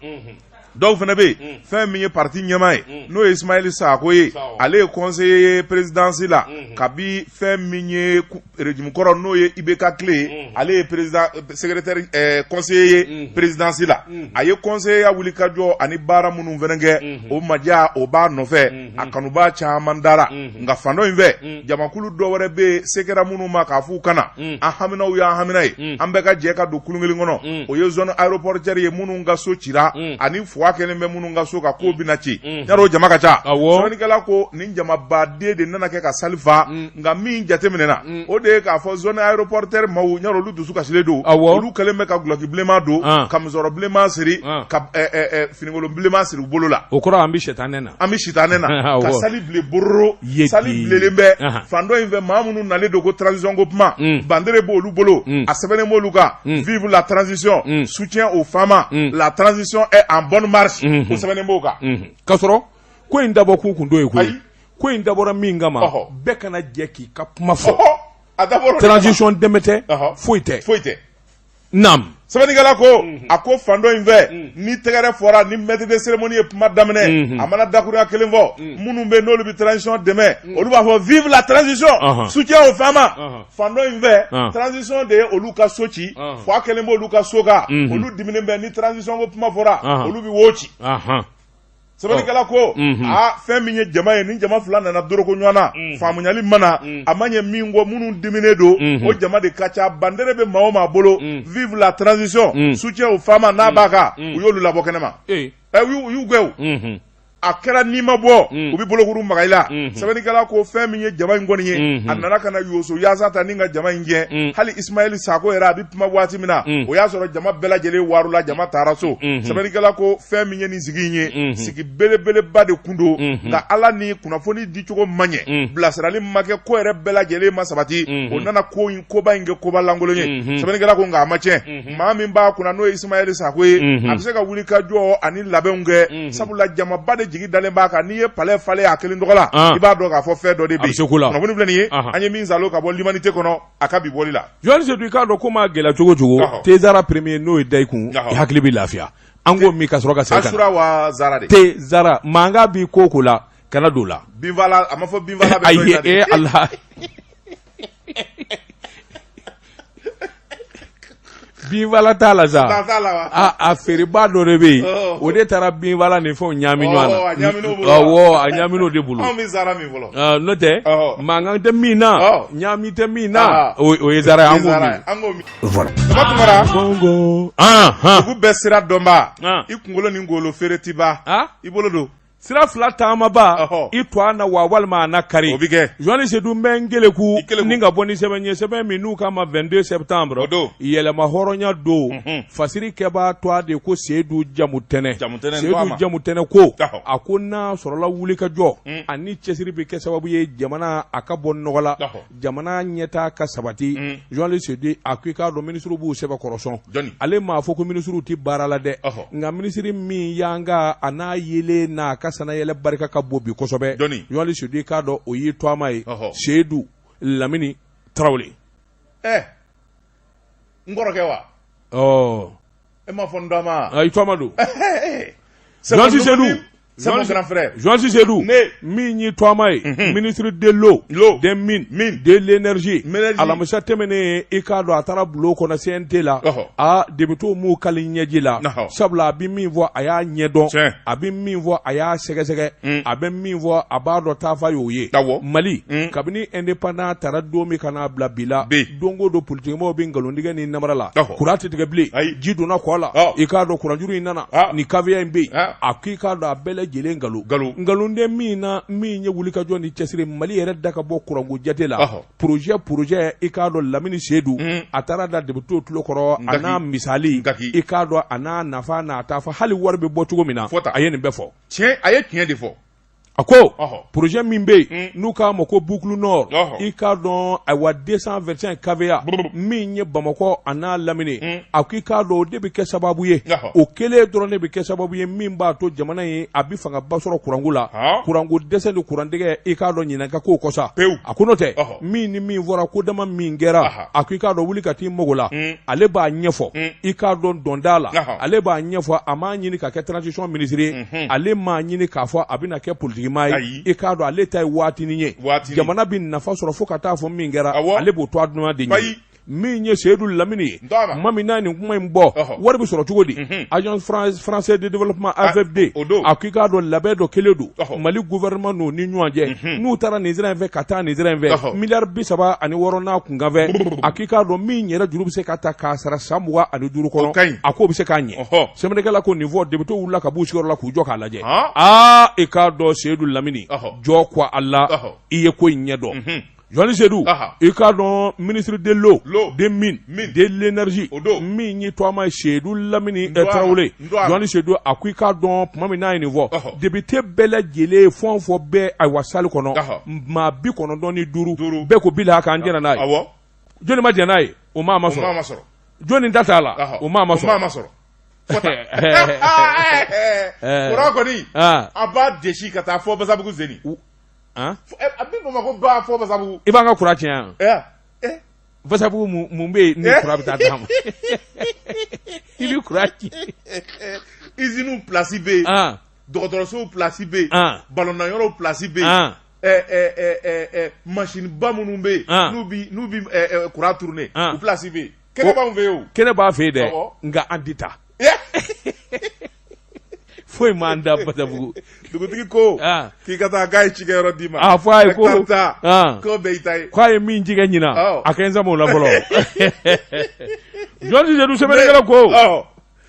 Speaker 2: Dɔw fana bɛ yen, fɛn min ye parti ɲɛmaa ye, n'o ye Ismaël Sako ye, ale ye conseiller ye présidence la kabi fɛn min ye régime kɔrɔ, n'o ye IBK tile ye. Ale ye président secrétaire conseiller ye présidence la. A ye conseiller ya wuli ka jɔ ani baara minnu fana kɛ, o maja o b'a nɔfɛ, a kanubaa caman dara. Nka fan dɔ in fɛ, jamakulu dɔ wɛrɛ bɛ yen, se kɛra minnu ma k'a f'u kana an haminaw y'an hamina ye, an bɛɛ ka jɛ ka don kulun kelen kɔnɔ, o ye zone aéroportuaire ye, minnu ka so cira ani fuwa kɛlen bɛ minnu ka so ka kow bɛna ci. Yarɔ, jama ka ca. Sɛbɛnnikɛla ko nin jamabaden de nana kɛ ka salle fa. la nka min jateminɛna o de ye k'a fɔ zone aéroportuaire maaw ɲa olu dusu kasilen don olu kɛlen bɛ ka gulɔki bilenman don ka musɔrɔ bilenman siri ka finikolon bilenman siri u bolo la
Speaker 1: o kɔrɔ an bɛ sitanɛ na
Speaker 2: an bɛ sitanɛ na ka sali bilen bororo sali bilenlen bɛ fan dɔ in fɛ maa minnu nalen don ko transition ko kuma bandere b'olu bolo a sɛbɛnnen b'olu kan vive la transition soutien aux FAMa la transition est en bonne marche o sɛbɛnnen b'o kan
Speaker 1: k'a sɔrɔ ko in dabɔ kun kun t'o ye koyi ko in dabɔra min kama bɛɛ kana jɛ k'i ka kuma fɔ
Speaker 2: a dabɔra
Speaker 1: transition dɛmɛ tɛ foyi tɛ
Speaker 2: foyi tɛ
Speaker 1: naam
Speaker 2: sɛbɛnnikɛla ko a ko fan dɔ in fɛ ni tɛgɛrɛ fɔra ni maître de cérémonie ye kuma daminɛ a mana dakurunya kelen fɔ minnu bɛ n'olu bɛ transition dɛmɛ olu b'a fɔ vive la transition soutien aux FAMa fan dɔ in fɛ transition de ye olu ka so ci fo kelen b'olu ka so kan olu diminen bɛ ni transition ko kuma fɔra olu bɛ wo ci sɛbɛnnikɛla ko aa fɛn min ye jama ye ni jama fila nana doroko ɲɔgɔn na faamuyali ma na a ma ɲɛ min kɔ minnu diminen don o jama de ka ca bandere bɛ maa o maa bolo vive la transition soutien aux FAMa n'a b'a kan u y'olu labɔ kɛnɛma u y'u gɛn o a kɛra n'i ma bɔ u bɛ bolokuru maga i la sɛbɛnnikɛla ko fɛn min ye jama in kɔni ye a nana ka na yoso yaasa ta ni ka jama in gɛn hali Ismaël Sako yɛrɛ a bɛ kuma waati min na o y'a sɔrɔ jama bɛɛ lajɛlen waarula jama taara so sɛbɛnnikɛla ko fɛn min ye nin sigi in ye sigi belebeleba de kun don nka ala ni kunnafoni dicogo ma ɲɛ bilasirali ma kɛ ko yɛrɛ bɛɛ lajɛlen ma sabati o nana ko in koba in kɛ koba lankolon ye sɛbɛnnikɛla ko nka a ma tiɲɛ maa min b'a kunna n'o ye Ismaël Sako ye a bɛ se ka wuli ka jɔ ani labɛnw kɛ sabula jamaba de jigi dalen b'a kan n'i ye palais falen a kelen tɔgɔ la i b'a dɔn k'a fɔ fɛn dɔ de bɛ yen kunnafoni filɛ nin ye an ye min salo ka bɔ L'Humanité kɔnɔ a ka bi bɔli la
Speaker 1: Journaliste Seydou i k'a dɔn ko maa gɛlɛya cogo cogo thé Zara premier n'o ye da i kun i hakili bɛ lafiya an k'o min ka sɔrɔ ka segin ka na
Speaker 2: Asura wa Zara de
Speaker 1: thé Zara mankan b'i ko ko la kana don o la
Speaker 2: binfala a ma fɔ binfala bɛ
Speaker 1: ayi e Ala binfala t'a la sa a feerebaa dɔ de bɛ yen o de taara binfala ni fɛnw ɲaami ɲɔgɔn na awɔ a ɲaamina o de bolo
Speaker 2: anw bɛ zara min fɔlɔ
Speaker 1: n'o tɛ mankan tɛ min na ɲaami tɛ min na o ye zara ye an
Speaker 2: k'o min voilà Baba Tunkara
Speaker 1: gongo
Speaker 2: dugu bɛɛ sira dɔnbaa i kunkolo ni ngolo feere tiba i bolo don
Speaker 1: Sira fila taamaba i to a na wa walima a na kari
Speaker 2: o bɛ kɛ
Speaker 1: journaliste Seydou n bɛ n keleku ni ka bɔ ni sɛbɛn ye sɛbɛn min n'u k'a ma 22 septembre yɛrɛma hɔrɔnya don fasiri kɛbaa tɔgɔ de ko Seydou Jamutɛnɛ Seydou Jamutɛnɛ ko a ko n'a sɔrɔla wuli ka jɔ ani cɛsiri bɛ kɛ sababu ye jamana a ka bɔ nɔgɔ la jamana ɲɛtaa ka sabati journaliste Seydou a ko i k'a dɔn minisiriw b'u sɛbɛkɔrɔ sɔn ale m'a fɔ ko minisiriw tɛ baara la dɛ nka minisiri min y'an ka a n'a yelen n'a ka sanayɛlɛ barika ka bon bi kosɛbɛ journaliste Seydou i k'a dɔn o y'i tɔgɔma ye Seydou Lamini Tarawele
Speaker 2: ɛ n kɔrɔkɛ wa
Speaker 1: ɔ
Speaker 2: e m'a fɔ n dɔma
Speaker 1: i tɔgɔma don journaliste Seydou
Speaker 2: C'est mon grand frère.
Speaker 1: Journaliste Seydou min y'i tɔgɔma ye ministre de l'eau des mines de l'énergie alamisa tɛmɛnen i k'a dɔn a taara bulon kɔnɔ CNT la a députéw m'u kali ɲɛji la sabula a bɛ min fɔ a y'a ɲɛdɔn a bɛ min fɔ a y'a sɛgɛsɛgɛ a bɛ min fɔ a b'a dɔn taafa y'o ye Mali kabini indépendance tara don min ka n'a bila bi la don o don politikimɔgɔw bɛ nkalontigɛ ni namara la kuran tɛ tigɛ bilen ji donna kɔ la i k'a dɔn kuranjuru in nana ni KVA in bɛ yen a ko i k'a dɔn a bɛɛ lajɛlen nkalon nkalon tɛ min na min ye wulikajɔ ni cɛsiri Mali yɛrɛ da ka bɔ kuranko jate la projet projet i k'a dɔn Lamini Seydou a taara da députéw tulo kɔrɔ a n'a misali i k'a dɔn a n'a nafa n'a taafa hali wari bɛ bɔ cogo min na a ye nin bɛɛ fɔ
Speaker 2: a ye tiɲɛ de fɔ
Speaker 1: A ko projet min bɛ yen n'u k'a ma ko boucle nord i k'a dɔn ayiwa 225 KVA min ye Bamakɔ a n'a lamini a ko i k'a dɔn o de bɛ kɛ sababu ye o kelen dɔrɔn de bɛ kɛ sababu ye min b'a to jamana in a bɛ fangaba sɔrɔ kuranko la kuranko dɛsɛ ni kurantigɛ i k'a dɔn ɲinan ka k'o kɔ sa
Speaker 2: pewu
Speaker 1: a ko n'o tɛ min ni min fɔra ko dama min kɛra a ko i k'a dɔn wuli ka t'i mago la ale b'a ɲɛfɔ i k'a dɔn dɔnda la ale b'a ɲɛfɔ a m'a ɲini ka kɛ transition ministre ye ale m'a ɲini k'a fɔ a bɛna kɛ politikimaa ye i k'a dɔn ale ta ye waatinin ye jamana bɛ nafa sɔrɔ fo ka taa fɔ min kɛra ale b'o to a dunya de ɲini. Min ye Seyidu Lamini ye tuma min n'a ye nin kuma in bɔ wari bɛ sɔrɔ cogo di Agence française de développement AFD a ko i k'a dɔn labɛn dɔ kɛlen don Mali gouvernement n'u ni ɲɔgɔn cɛ n'u taara nin sira in fɛ ka taa nin sira in fɛ miliyari 36 n'a kunkanfɛ a ko i k'a dɔn min yɛrɛ juru bɛ se ka ta k'a sara san 25 kɔnɔ a k'o bɛ se k'a ɲɛ sɛbɛnnikɛla ko nin fɔ député wulila ka b'u sigiyɔrɔ la k'u jɔ k'a lajɛ aa i k'a dɔn Seyidu Lamini jɔ ko a la i ye ko in ɲɛ dɔn Journaliste Seydou i k'a dɔn ministre de l'eau des mines de l'énergie min ye tɔgɔma Seydou Lamini Tarawele journaliste Seydou a ko i k'a dɔn tuma min n'a ye nin fɔ député bɛɛ lajɛlen fɛn o fɛn bɛ ayiwa salle kɔnɔ maa 95 bɛɛ ko bilahi k'an jɛnna n'a ye jɔnni ma jɛn n'a ye o maa ma sɔrɔ jɔnni da t'a la o maa ma sɔrɔ
Speaker 2: Kura kɔni a b'a desi ka taa fɔ Basabugu Zeni a bɛ Bamakɔ ba fɔ Basabugu
Speaker 1: i b'an ka kuran tiɲɛ yan Basabugu mun bɛ yen ni kuran bɛ taa d'a ma i bɛ kuran tiɲɛ
Speaker 2: usines place bɛ yen dɔgɔtɔrɔsow place bɛ yen balɔntanyɔrɔw place bɛ yen machine ba minnu bɛ yen n'u bɛ kuran tourner u place bɛ yen kɛnɛ b'anw fɛ yen o
Speaker 1: kɛnɛ b'a fɛ yen dɛ nka an tɛ taa foyi m'an da Basabugu
Speaker 2: dugutigi ko k'i ka taa k'a ye cikɛyɔrɔ d'i ma
Speaker 1: a fɔ a ye ko
Speaker 2: k'o bɛɛ y'i ta ye
Speaker 1: k'a ye min cikɛ ɲinan a kɛ n sama o la fɔlɔ journaliste Seydou sɛbɛnnikɛla ko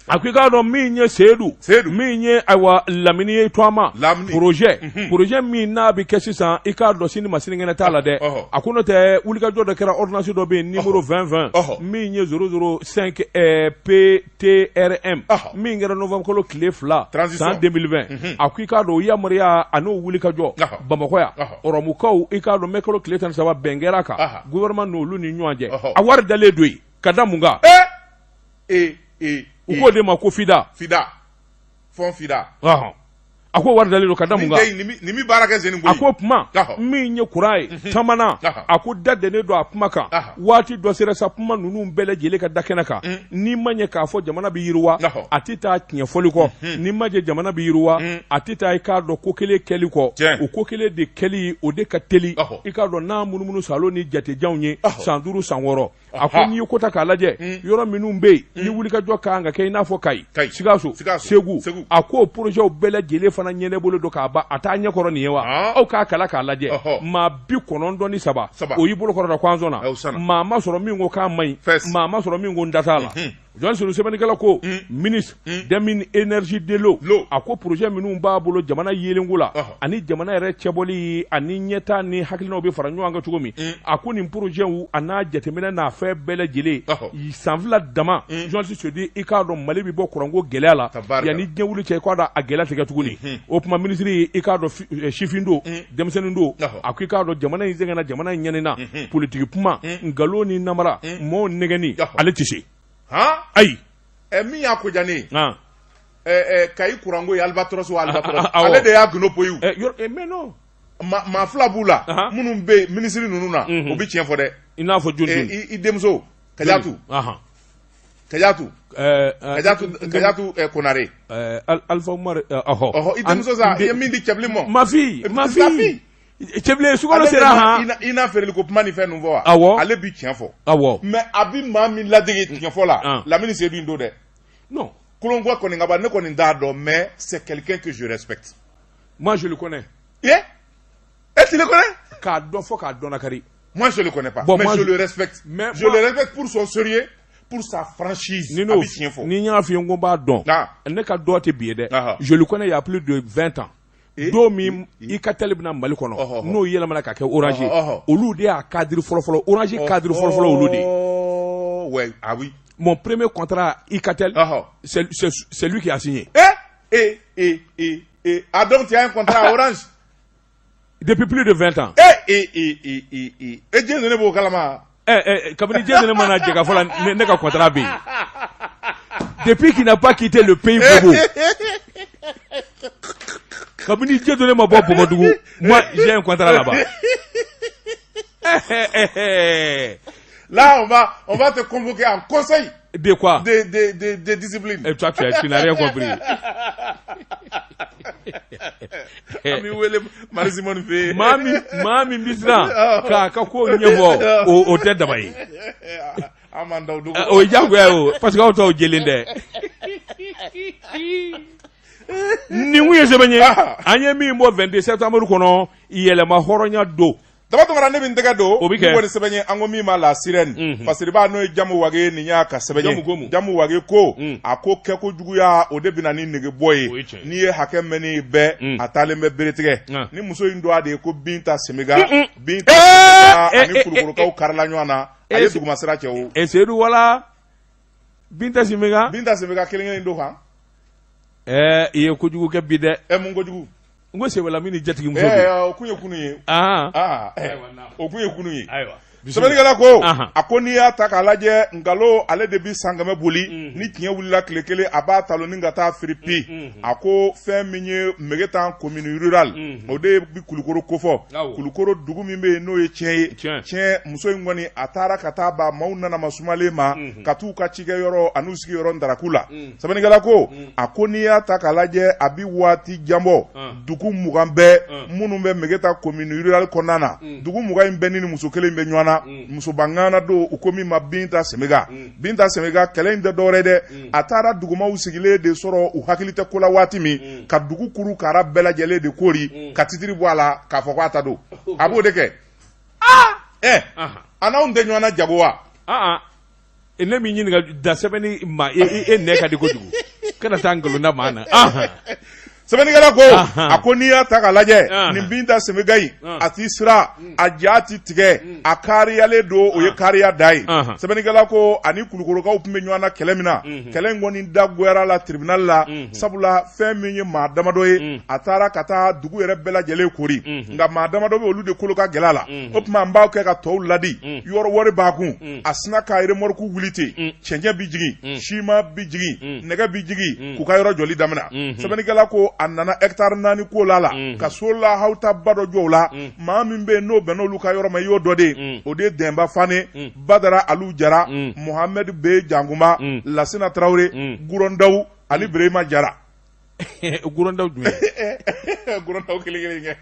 Speaker 1: a ko i k'a dɔn min ye Seydou min ye ayiwa Lamini ye tɔgɔma projet projet min n'a bɛ kɛ sisan i k'a dɔn sini ma sinikɛnɛ t'a la dɛ a ko n'o tɛ wulikajɔ dɔ kɛra ordonnance dɔ bɛ yen numéro 20 20 min ye 005 PTRM min kɛra novembre kalo tile 2 san 2020 a ko i k'a dɔn o yamaruya a n'o wulikajɔ Bamakɔ yan Ɔrɔmukaw i k'a dɔn mai kalo tile 13 bɛn kɛra a kan gouvernement n'olu ni ɲɔgɔn cɛ a wari dalen don yen ka da mun kan u k'o de ma ko FIDA
Speaker 2: FIDA fonds FIDA
Speaker 1: a ko wari dalen don ka da mun kan
Speaker 2: nin bɛ baara kɛ sen
Speaker 1: a ko kuma min ye kuran ye tamana a ko da dennen don a kuma kan waati dɔ sera sa kuma ninnu bɛɛ lajɛlen ka da kɛnɛ kan n'i ma ɲɛ k'a fɔ jamana bɛ yiriwa a tɛ taa tiɲɛ fɔli kɔ n'i ma ɲɛ jamana bɛ yiriwa a tɛ taa i k'a dɔn ko kelen kɛli kɔ o ko kelen de kɛli o de ka teli i k'a dɔn n'a munumunu salo ni jatejanw ye san 5 san 6 a ko n'i ye ko ta k'a lajɛ yɔrɔ minnu bɛ yen ni wulikajɔ ka kan ka kɛ i n'a fɔ Kayi Sikaso Segu a ko porozɛw bɛɛ lajɛlen fana ɲɛnabɔlen don k'a ban a t'a ɲɛkɔrɔ nin ye wa aw k'a kalan k'a lajɛ maa 93 o y'i bolo kɔrɔta ko an sɔnna maa ma sɔrɔ min ko k'a man ɲi maa ma sɔrɔ min ko n da t'a la Journaliste Seydou sɛbɛnnikɛla ko ministre des mines énergie de l'eau a ko projet minnu b'a bolo jamana yeelenko la ani jamana yɛrɛ cɛbɔli ani ɲɛtaa ni hakilinaw bɛ fara ɲɔgɔn kan cogo min a ko nin projet a n'a jateminɛ n'a fɛn bɛɛ lajɛlen san 2 dama journaliste Seydou i k'a dɔn Mali bɛ bɔ kuranko gɛlɛya la yanni diɲɛ wuli cɛ i k'a dɔn a gɛlɛya tɛ kɛ tuguni o tuma ministre i k'a dɔn sifin don denmisɛnnin don a ko i k'a dɔn jamana in sɛgɛnna jamana in ɲanina politiki kuma nkalon ni namara maaw nɛgɛnni ale tɛ se ayi
Speaker 2: min y'a ko diya ne ye Kayi kuranko ye Albatros o Albatros ale de y'a gundo poyi
Speaker 1: mais non
Speaker 2: maa fila b'u la minnu bɛ minisiri ninnu na o bɛ tiɲɛ fɔ dɛ
Speaker 1: i n'a fɔ jɔn
Speaker 2: i denmuso Kajatu Kajatu Kajatu Konare
Speaker 1: Alpha Umar ɔhɔ
Speaker 2: i denmuso sa i ye min di Cɛbilen ma
Speaker 1: ma fille ma fille Cɛbilen sukaro sera han
Speaker 2: i n'a feereli ko kuma ni fɛn ninnu fɔ wa
Speaker 1: awɔ
Speaker 2: ale bi tiɲɛ fɔ
Speaker 1: awɔ
Speaker 2: mais a bi maa min ladege tiɲɛ fɔ la Lamini Seyidu in don dɛ
Speaker 1: non
Speaker 2: kolonko kɔni ka ban ne kɔni t'a dɔn mais c'est quelqu'un que je respecte
Speaker 1: moi je le connais
Speaker 2: eh tu le connais
Speaker 1: k'a dɔn fo k'a dɔn nakari
Speaker 2: moi je le connais pas bon, mais moi, je le respecte mais je moi, le respecte pour son sérieux pour sa franchise
Speaker 1: ni n'o ni n y'a f'i ye n ko n b'a dɔn ne ka dɔn tɛ bi ye dɛ je le connais il y a plus de 20 ans don min Alcatel bɛna Mali kɔnɔ n'o yɛlɛmana ka kɛ Orange olu de y'a cadre fɔlɔfɔlɔ Orange cadre fɔlɔfɔlɔ olu de ye
Speaker 2: ouais ah oui
Speaker 1: mon premier contrat Alcatel c'est lui qui a signé
Speaker 2: eh eh eh eh ah donc tu as un contrat à Orange
Speaker 1: depuis plus de 20 ans
Speaker 2: eh eh eh eh eh eh e diɲɛ ne b'o kalama
Speaker 1: eh kabini diɲɛ ne mana jɛ ka fɔ la ne ka contrat bɛ yen depuis qu'il n'a pas quitté le pays Bobo kabini Dieudonné ma bɔ Bɔbɔdugu moi j'ai un contrat là-bas
Speaker 2: Là, on va te convoquer en conseil.
Speaker 1: De quoi
Speaker 2: De discipline.
Speaker 1: Et toi, tu n'as rien compris.
Speaker 2: An b'i wele Marisimɔni fɛ yen.
Speaker 1: Maa min bɛ siran k'a ka ko ɲɛfɔ, o tɛ daba ye.
Speaker 2: An b'an da o dogo.
Speaker 1: O ye diyagoya ye o, parce que aw taw jɛlen tɛ. Nin kun ye sɛbɛn ye an ye min bɔ 22 septembre kɔnɔ, yɛlɛma hɔrɔnya don.
Speaker 2: Daba Tunkara, ne bɛ n tɛgɛ don
Speaker 1: O bɛ kɛ.
Speaker 2: Ni sɛbɛn ye, an ko min ma La Sirène, fasiriba n'o ye Jamu Wage, nin y'a ka sɛbɛn ye.
Speaker 1: Jamu ko mun?
Speaker 2: Jamu Wage ko a ko kɛko juguya, o de bɛ na ni negebɔ ye.
Speaker 1: O ye tiɲɛ ye.
Speaker 2: N'i ye hakɛ mɛnni bɛɛ, a taalen bɛ bere tigɛ. Ni muso in dɔgɔ de ye ko Binta Semega. Binta Semega ani Kulukorokaw karila ɲɔgɔn na, a ye dugumasira cɛ o.
Speaker 1: E Seyidu, wala Binta Semega.
Speaker 2: Binta Semega kelen kelen don kan.
Speaker 1: I ye kojugu kɛ bi dɛ.
Speaker 2: Ɛ, mun kojugu?
Speaker 1: N ko Sewela min ni jatigimuso don.
Speaker 2: O kun ye kunun ye. O kun ye kunun ye.
Speaker 1: Ayiwa.
Speaker 2: Sɛbɛnnikɛla ko a ko n'i y'a ta k'a lajɛ, nkalon ale de bɛ san 100 boli, ni tiɲɛ wulila tile kelen, a b'a talon ni ka taa firi pi. A ko fɛn min ye Megetan commune rurale, o de bɛ Kulukoro kofɔ. Kulukoro dugu min bɛ yen, n'o ye tiɲɛ ye tiɲɛ, muso in kɔni a taara ka taa ba maaw nana ma sumalen ma ka t'u ka cikɛyɔrɔ an'u sigiyɔrɔ ndaraku la. Sɛbɛnnikɛla ko a ko n'i y'a ta k'a lajɛ, a bɛ waati jan bɔ, dugu 20 bɛɛ minnu bɛ Megetan commune rurale kɔnɔna na, dugu 20 in bɛɛ ni muso kelen bɛ ɲɔgɔn na, musoba ŋana don, u ko min ma Binta Semega. Binta Semega, kɛlɛ in tɛ dɔwɛrɛ dɛ, a taara dugumaw sigilen de sɔrɔ, u hakili tɛ ko la waati min, ka dugu kuru kara bɛɛ lajɛlen de koori ka titiri bɔ a la k'a fɔ k'a ta don. A b'o de kɛ. Ɛ, a n'anw tɛ ɲɔgɔn na jago wa?
Speaker 1: Ne min ɲininka da sɛbɛnni ma, e nɛ ka di kojugu, kana taa nkalon da maa na.
Speaker 2: Sɛbɛnnikɛla ko a ko n'i y'a ta k'a lajɛ, nin Binta Semega in, a ti siran, a ja ti tigɛ, a kariyalen don, o ye kariya da ye. Sɛbɛnnikɛla ko ani Kulukorokaw tun bɛ ɲɔgɔn na kɛlɛ min na, kɛlɛ in kɔni da goyara la tribunal la, sabula fɛn min ye maa damadɔ ye, a taara ka taa dugu yɛrɛ bɛɛ lajɛlen koori, nka maa damadɔ bɛ, olu de kolo ka gɛlɛn a la. O tuma n b'aw kɛ ka tɔw ladi, yɔrɔ wari b'a kun, a sina ka remorque wuli ten, cɛncɛn bi jigin, siman bi jigin, nɛgɛ bi jigin, k'u ka yɔrɔ jɔli daminɛ. Sɛbɛnnikɛla ko a nana hectare 4 ko la ka so la hawutaba dɔ jɔ o la. Maa min bɛ yen n'o bɛn n'olu ka yɔrɔ ma, i y'o dɔ de ye, o de ye Dɛnba Fane, Badara Alu Jara, Mohamɛdi B Jankunba, Lasina Tarawele, Gurɔndaw ani Birema Jara.
Speaker 1: Gurɔndaw jumɛn?
Speaker 2: Gurɔndaw kelen kelen kɛ.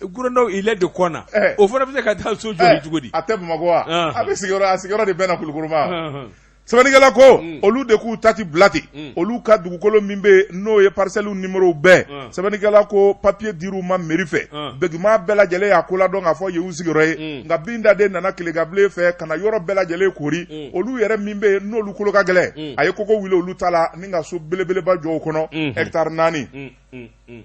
Speaker 1: Gurɔndaw, il est de Kɔna. O fana bɛ se ka taa so jɔ cogo di?
Speaker 2: A tɛ Bamakɔ wa? A bɛ sigiyɔrɔ, a sigiyɔrɔ de bɛnna Kulukoro ma. Sɛbɛnnikɛla ko olu de k'u ta ti bila ten, olu ka dugukolo min bɛ yen, n'o ye parcelles numéro bɛɛ. Sɛbɛnnikɛla ko papier dir'u ma mairie fɛ, bɛguma bɛɛ lajɛlen y'a ko ladɔn k'a fɔ yen y'u sigiyɔrɔ ye. Nka Binta de nana tilegabilen fɛ ka na yɔrɔ bɛɛ lajɛlen koori. Olu yɛrɛ min bɛ yen, n'olu kolo ka gɛlɛn, a ye kogo wuli olu ta la ni ka so belebeleba jɔ o kɔnɔ, hectare 4.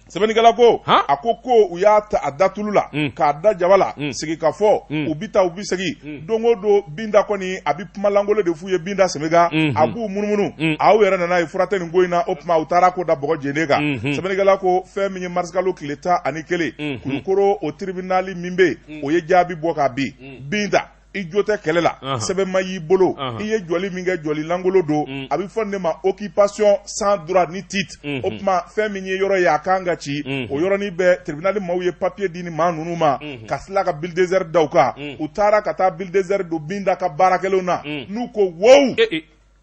Speaker 2: Sɛbɛnnikɛla ko a ko u y'a ta a da tulu la k'a da jaba la, sigi ka fɔ, u bɛ taa, u bɛ segin, don o don Binta kɔni a bɛ kumalankolon de f'u ye. Binta Semega, a b'u munumunu. Aw yɛrɛ nana ye fura tɛ nin ko in na. O tuma u taara ko da bɔgɔ jenen kan. Sɛbɛnnikɛla ko fɛn min ye marisikalo tile 11, Kulukoro o tribunal min bɛ yen, o ye jaabi bɔ ka bin. Binta, i jo tɛ kɛlɛ la, sɛbɛn ma y'i bolo, i ye jɔli min kɛ, jɔli lankolon don. A bɛ fɔ nin de ma occupation sans droit ni titre. O tuma fɛn min ye yɔrɔ ye, a kan ka ci. O yɔrɔnin bɛɛ tribunal maaw ye papier di ni maa ninnu ma ka tila ka bulldozer da u kan. U taara ka taa bulldozer don Binta ka baarakɛlenw na, n'u ko wow.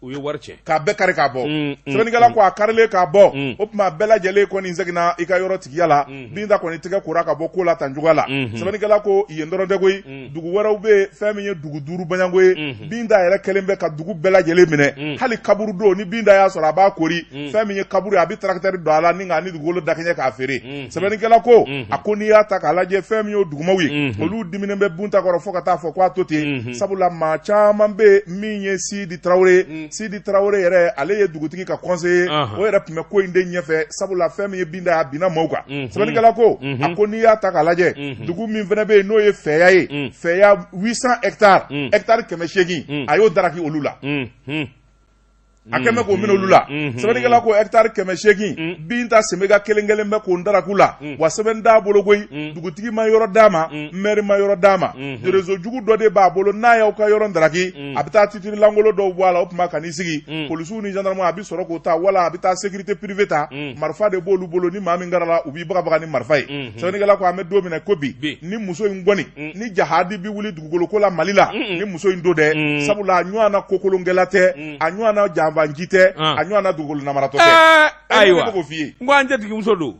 Speaker 1: U ye wari cɛ.
Speaker 2: K'a bɛɛ kari k'a bɔ. Sɛbɛnnikɛla ko a karilen k'a bɔ, o tuma bɛɛ lajɛlen kɔni seginna i ka yɔrɔ tigiya la. Binta kɔni tɛgɛ kora ka bɔ ko la tan cogoya la. Sɛbɛnnikɛla ko yen dɔrɔn tɛ koyi, dugu wɛrɛw bɛ yen. Fɛn min ye dugu 5 baɲanko ye, Binta yɛrɛ kɛlen bɛ ka dugu bɛɛ lajɛlen minɛ. Hali kaburu don, ni Binta y'a sɔrɔ, a b'a kori. Fɛn min ye kaburu ye, a bɛ tracteur don a la ni k'a ni dugukolo dakɛɲɛ k'a feere. Sɛbɛnnikɛla ko a ko n'i y'a ta k'a lajɛ, fɛn min y'o dugumaw ye, olu diminen bɛ Binta kɔrɔ fo ka taa fɔ k'a to ten, sabula maa caman bɛ yen. Min ye Sidi Tarawele, Sidi Tarawele yɛrɛ, ale ye dugutigi ka conseiller, o yɛrɛ tun bɛ ko in de ɲɛfɛ, sabula fɛn min ye Binta ye, a binna maaw kan. Sɛbɛnnikɛla ko a ko n'i y'a ta k'a lajɛ, dugu min fana bɛ yen, n'o ye Fɛya ye, Fɛya 800 hectares, hectare 800, a y'o daraki olu la. A kɛmɛ k'o minɛ olu la. Sɛbɛnnikɛla ko hectare 800, Binta Semega kelen kelen bɛ k'o daraku la wa, sɛbɛn t'a bolo koyi. Dugutigi ma yɔrɔ d'a ma, maire ma yɔrɔ d'a ma. Réseau jugu dɔ de b'a bolo, n'a y'aw ka yɔrɔ daraki, a bɛ taa titre lankolon dɔw bɔ a la. O tuma ka n'i sigi, polisiw ni gendarme, a bɛ sɔrɔ k'o ta, wala a bɛ taa sécurité privée ta, marifa de b'olu bolo. Ni maa min karala, u b'i bagabaga ni marifa ye. Sɛbɛnnikɛla ko an bɛ don min na ko bi, ni muso in kɔni, ni jahadi bɛ wuli dugukolo ko la Mali la, ni muso in don dɛ, sabula a ɲɔgɔn na kokolonkɛla tɛ, a ɲɔgɔn na janfa. janfanci tɛ, a ɲɔgɔn na dugukolo namaratɔ tɛ.
Speaker 1: Ayiwa,
Speaker 2: ne b'o f'i ye.
Speaker 1: N ko an jatigimuso don.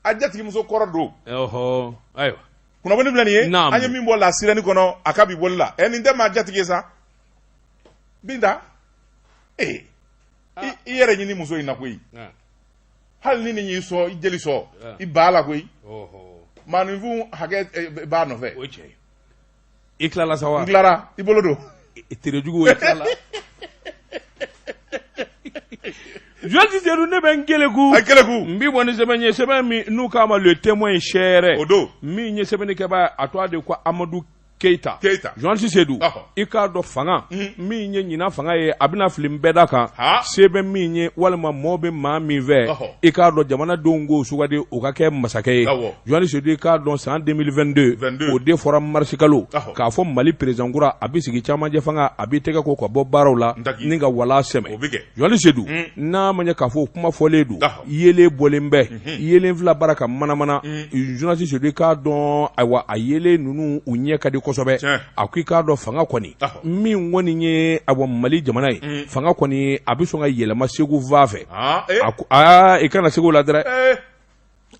Speaker 2: A jatigimuso kɔrɔ don.
Speaker 1: Ɔhɔ, ayiwa.
Speaker 2: Kunnafoni filɛ nin ye, an ye min bɔ La Sirène kɔnɔ, a ka bi bɔli la. Ɛ, nin tɛ maa jatigi ye sa, Binta. Ee, i yɛrɛ ɲini muso in na koyi. Hali ni nin y'i sɔn, i jeli sɔn, i ba la koyi. Maaninfin hakɛ b'a nɔfɛ.
Speaker 1: O tiɲɛ. I tilala sa wa?
Speaker 2: N tilara, i bolo don.
Speaker 1: Terejugu, i tilala. Journaliste Seydou, ne bɛ n keleku.
Speaker 2: A keleku.
Speaker 1: N bi bɔ ni sɛbɛn ye, sɛbɛn min n'u k'a ma Le Témoin sɛɛrɛ.
Speaker 2: O don.
Speaker 1: Min ye sɛbɛnnikɛbaa ye, a tɔgɔ de ko Amadu Keyita.
Speaker 2: Keyita.
Speaker 1: Journaliste Seydou, i k'a dɔn fanga min ye ɲinan fanga ye, a bɛna fili bɛɛ da kan. Se bɛ min ye walima mɔɔ bɛ maa min fɛ, i k'a dɔn jamanadenw k'o sugandi o ka kɛ masakɛ ye. Journaliste Seydou, i k'a dɔn san 2022, o de fɔra marisikalo k'a fɔ Mali président kura a bɛ sigi camancɛ fanga, a b'i tɛgɛ ko ka bɔ baaraw la ni ka wala sɛmɛ. Journaliste Seydou, n'a ma ɲɛ k'a fɔ o kuma fɔlen don, yeelen bɔlen bɛ, yeelen fila bara ka manamana. Journaliste Seydou, i k'a dɔn, ayiwa, a yeelen ninnu u ɲɛ ka di kosɛbɛ. A ko i k'a dɔn fanga kɔni min kɔni ye, ayiwa, Mali jamana ye, fanga kɔni a bɛ sɔn ka yɛlɛma Segu va fɛ. A ko aa, i kana Segu la dɛ.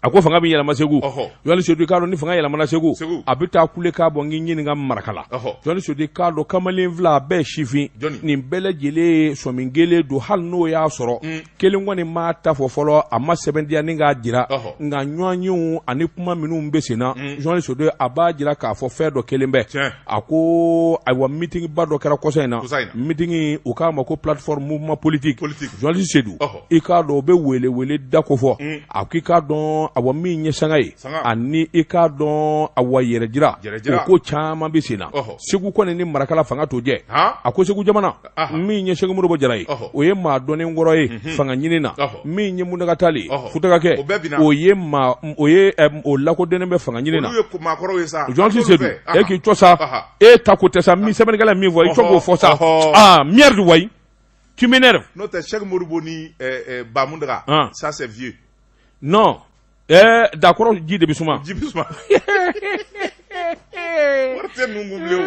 Speaker 1: A ko fanga bɛ yɛlɛma Segu. Journaliste Seydou, i k'a dɔn ni fanga yɛlɛmana Segu, a bɛ taa kule k'a bɔ n k'i ɲininka Marakala. Journaliste Seydou, i k'a dɔn kamalen fila, a bɛɛ sifin, nin bɛɛ lajɛlen ye sɔmi kelen don. Hali n'o y'a sɔrɔ kelen kɔni m'a ta fɔ fɔlɔ, a ma sɛbɛntiya ni k'a jira, nka ɲɔgɔnyew ani kuma minnu bɛ sen na, journaliste Seydou, a b'a jira k'a fɔ fɛn dɔ kelen bɛ. A ko ayiwa, mitingiba dɔ kɛra kɔsa in na, mitingi u k'a ma ko plateforme mouvement politique. Journaliste Seydou, i k'a dɔn o bɛ wele wele da ko fɔ. A ko i k'a dɔn, awa, min ye sanga ye ani i k'a dɔn, awa, yɛrɛjira, o ko caman bɛ sen na Segu kɔni ni Marakala fanga t'o jɛ. A ko Segu jamana, min ye Sɛki Modibo Jara ye, o ye maa dɔnnen kɔrɔ ye fanga ɲini na. Min ye Muntaka Tali Futakakɛ, o ye maa o ye o lakodɔnnen bɛ fanga ɲini na. Journaliste Seydou, e k'i jɔ sa, e ta ko tɛ sa, min sɛbɛnnikɛla min fɔ, i jɔ k'o fɔ sa. Aa, merde, wayi, tu m'énerves.
Speaker 2: N'o tɛ, Sɛki Modibo ni Ba Muntaka, ça c'est vieux.
Speaker 1: Non, dakɔrɔ ji de bɛ suma.
Speaker 2: Ji bɛ suma. Wari tɛ ninnu kun bilen o.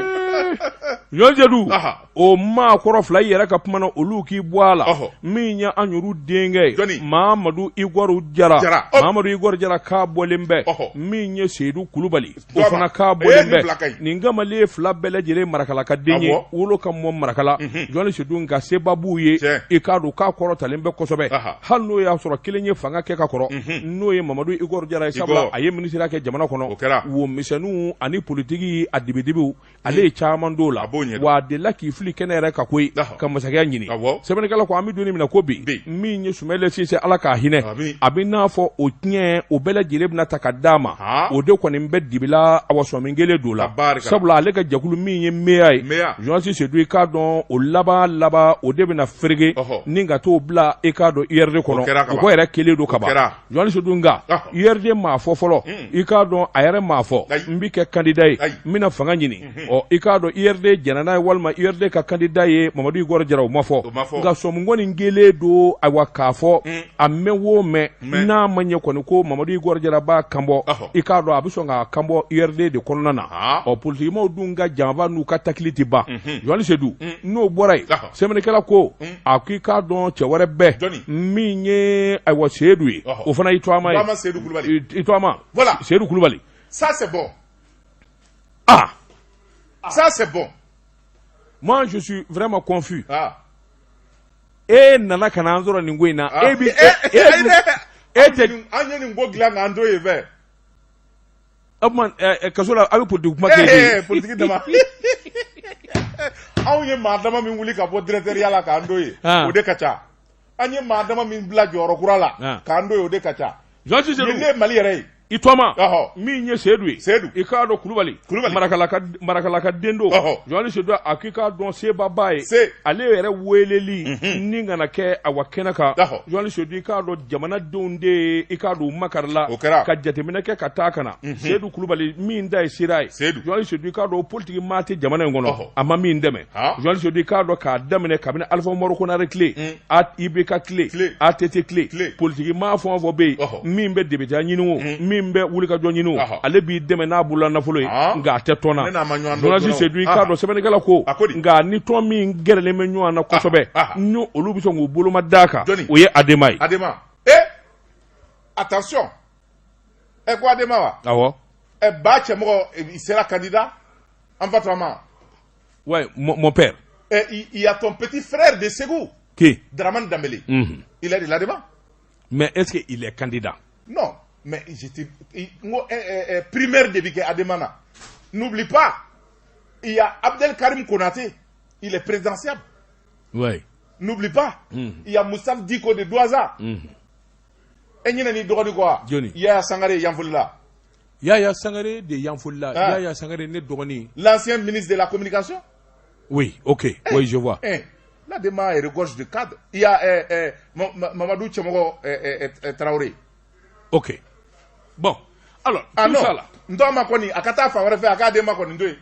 Speaker 1: Journaliste Seydou, o maa kɔrɔ fila, i yɛrɛ ka kuma na, olu k'i bɔ a la. Min ye an yɛrɛ denkɛ ye, Mamadu Igɔru Jara, Mamadu Igɔru Jara k'a bɔlen bɛ. Min ye Seyidu Kulubali, o fana k'a bɔlen bɛ. Nin kamalen fila bɛɛ lajɛlen Marakala ka den ye, wolo ka mɔ Marakala. Journaliste Seydou, nka seba b'u ye, i k'a dɔn k'a kɔrɔtalen bɛ kosɛbɛ, hali n'o y'a sɔrɔ kelen ye fanga kɛ ka kɔrɔ, n'o ye Mamadu Igɔru Jara ye, sabula a ye minisiriya kɛ jamana kɔnɔ, wo misɛnninw ani politiki a dibidibiw, ale ye caman d'o la, wa a delila k'i fili kɛnɛ yɛrɛ kan koyi ka masakɛya ɲini. Sɛbɛnnikɛla ko an bɛ don min na ko bi, min ye Sumayila Sise, Ala k'a hinɛ, a bɛ n'a fɔ o tiɲɛ o bɛɛ lajɛlen bɛna ta ka d'a ma, o de kɔni bɛ dibila, awa, sɔmi kelen don la, sabula ale ka jɛkulu min ye MEA ye, journaliste Seydou, i k'a dɔn o laban laban o de bɛna fereke ni ka t'o bila, i k'a dɔn URD kɔnɔ, o ko yɛrɛ kelen don kaban. Journaliste Seydou, nka URD m'a fɔ fɔlɔ, i k'a dɔn a yɛrɛ m'a fɔ n bɛ kɛ candidat ye, n bɛna fanga ɲini. Ɔ, i k'a dɔn URD jɛnna n'a ye walima URD ka candidat ye Mamadu Igɔrɔ Jara, o ma fɔ. Nka sɔmi kɔni kelen don, ayiwa, k'a fɔ a mɛn o mɛn, n'a ma ɲɛ kɔni ko Mamadu Igɔrɔ Jara b'a kanbɔ, i k'a dɔn a bɛ sɔn k'a kanbɔ URD de kɔnɔna na. Ɔ, politikimaw dun ka janfa n'u ka takili tɛ ban. Journaliste Seydou, n'o bɔra yen, sɛbɛnnikɛla ko a ko i k'a dɔn cɛ wɛrɛ bɛ min ye, ayiwa, Seyidu ye, o fana i tɔgɔma
Speaker 2: ye,
Speaker 1: i tɔgɔma Seyidu Kulubali.
Speaker 2: Ça c'est bon.
Speaker 1: Ah,
Speaker 2: ça c'est bon.
Speaker 1: Moi, je suis vraiment confus. E nana ka na an sɔrɔ nin ko in na, e bi e tɛ
Speaker 2: An ye nin ko dilan k'an to yen fɛ.
Speaker 1: O tuma kaso la, a bɛ politique kuma kɛ.
Speaker 2: Politique dama, anw ye maa dama min wuli ka bɔ directeur ya la k'an to yen, o de ka ca. An ye maa dama min bila jɔyɔrɔ kura la k'an to yen, o de ka ca.
Speaker 1: Journaliste Seydou,
Speaker 2: nin ne ye Mali yɛrɛ ye.
Speaker 1: I tɔgɔma min ye Seyidu ye.
Speaker 2: Seyidu.
Speaker 1: I k'a dɔn Kulubali.
Speaker 2: Kulubali.
Speaker 1: Marakala ka den don. Journaliste Seydou, a k'i k'a dɔn seba b'a ye.
Speaker 2: Se.
Speaker 1: Ale yɛrɛ weleli ni kana kɛ, awa, kɛnɛ kan. Journaliste Seydou, i k'a dɔn jamanadenw de ye, i k'a dɔn u makarila.
Speaker 2: O kɛra.
Speaker 1: Ka jateminɛ kɛ ka taa ka na. Seyidu Kulubali min ta ye sira ye.
Speaker 2: Seyidu.
Speaker 1: Journaliste Seydou, i k'a dɔn politiki maa tɛ jamana in kɔnɔ, a ma min dɛmɛ. Journaliste Seydou, i k'a dɔn k'a daminɛ kabini Alifa Umaru Konare tile, IBK tile, ATT tile, politiki maa fɛn o fɛn bɛ yen min bɛ député ɲini o, min min bɛ wulikajɔ ɲini ale b'i dɛmɛ n'a bolola nafolo ye nka a tɛ tɔn na journaliste Seydou i k'a dɔn sɛbɛnnikɛla ko nka ni tɔn min gɛrɛlen bɛ ɲɔgɔn na kosɛbɛ ni olu bɛ sɔn k'u boloma d'a kan o ye Adema ye.
Speaker 2: Adema eh attention ɛ ko Adema wa.
Speaker 1: Awɔ.
Speaker 2: Ɛ ba cɛmɔgɔ il sera candidat an fa ma.
Speaker 1: Ouais, mon père.
Speaker 2: Eh, il y a ton petit frère de Ségou.
Speaker 1: Qui?
Speaker 2: Dramane Dambélé. Il est de l'Adema.
Speaker 1: Mais est-ce qu'il est candidat?
Speaker 2: Non, mais j'étais primaire de bɛ kɛ Adema na. N'oublie pas, il y a Abdel Karim Konaté, il est présidentiable.
Speaker 1: Oui.
Speaker 2: N'oublie pas, il y a Moustapha Diko de Douaza. E ɲinɛ ni dɔgɔnin kɔ wa?
Speaker 1: Jɔnni?
Speaker 2: Yaya Sangare Yanfolila.
Speaker 1: Yaya Sangare de Yanfolila. Ah. Yaya Sangare ne dɔgɔnin.
Speaker 2: L'ancien ministre de la communication.
Speaker 1: Oui, ok, eh, oui, je vois.
Speaker 2: Eh, l'Adema est regorge de cadres. Il y a Mamadou Tchemogo Traoré.
Speaker 1: Ok. Bon, alors,
Speaker 2: ah,
Speaker 1: tout
Speaker 2: non.
Speaker 1: ça là.
Speaker 2: N tɔ ma kɔni a ka taa fan wɛrɛ fɛ a k'a den ma kɔni to yen.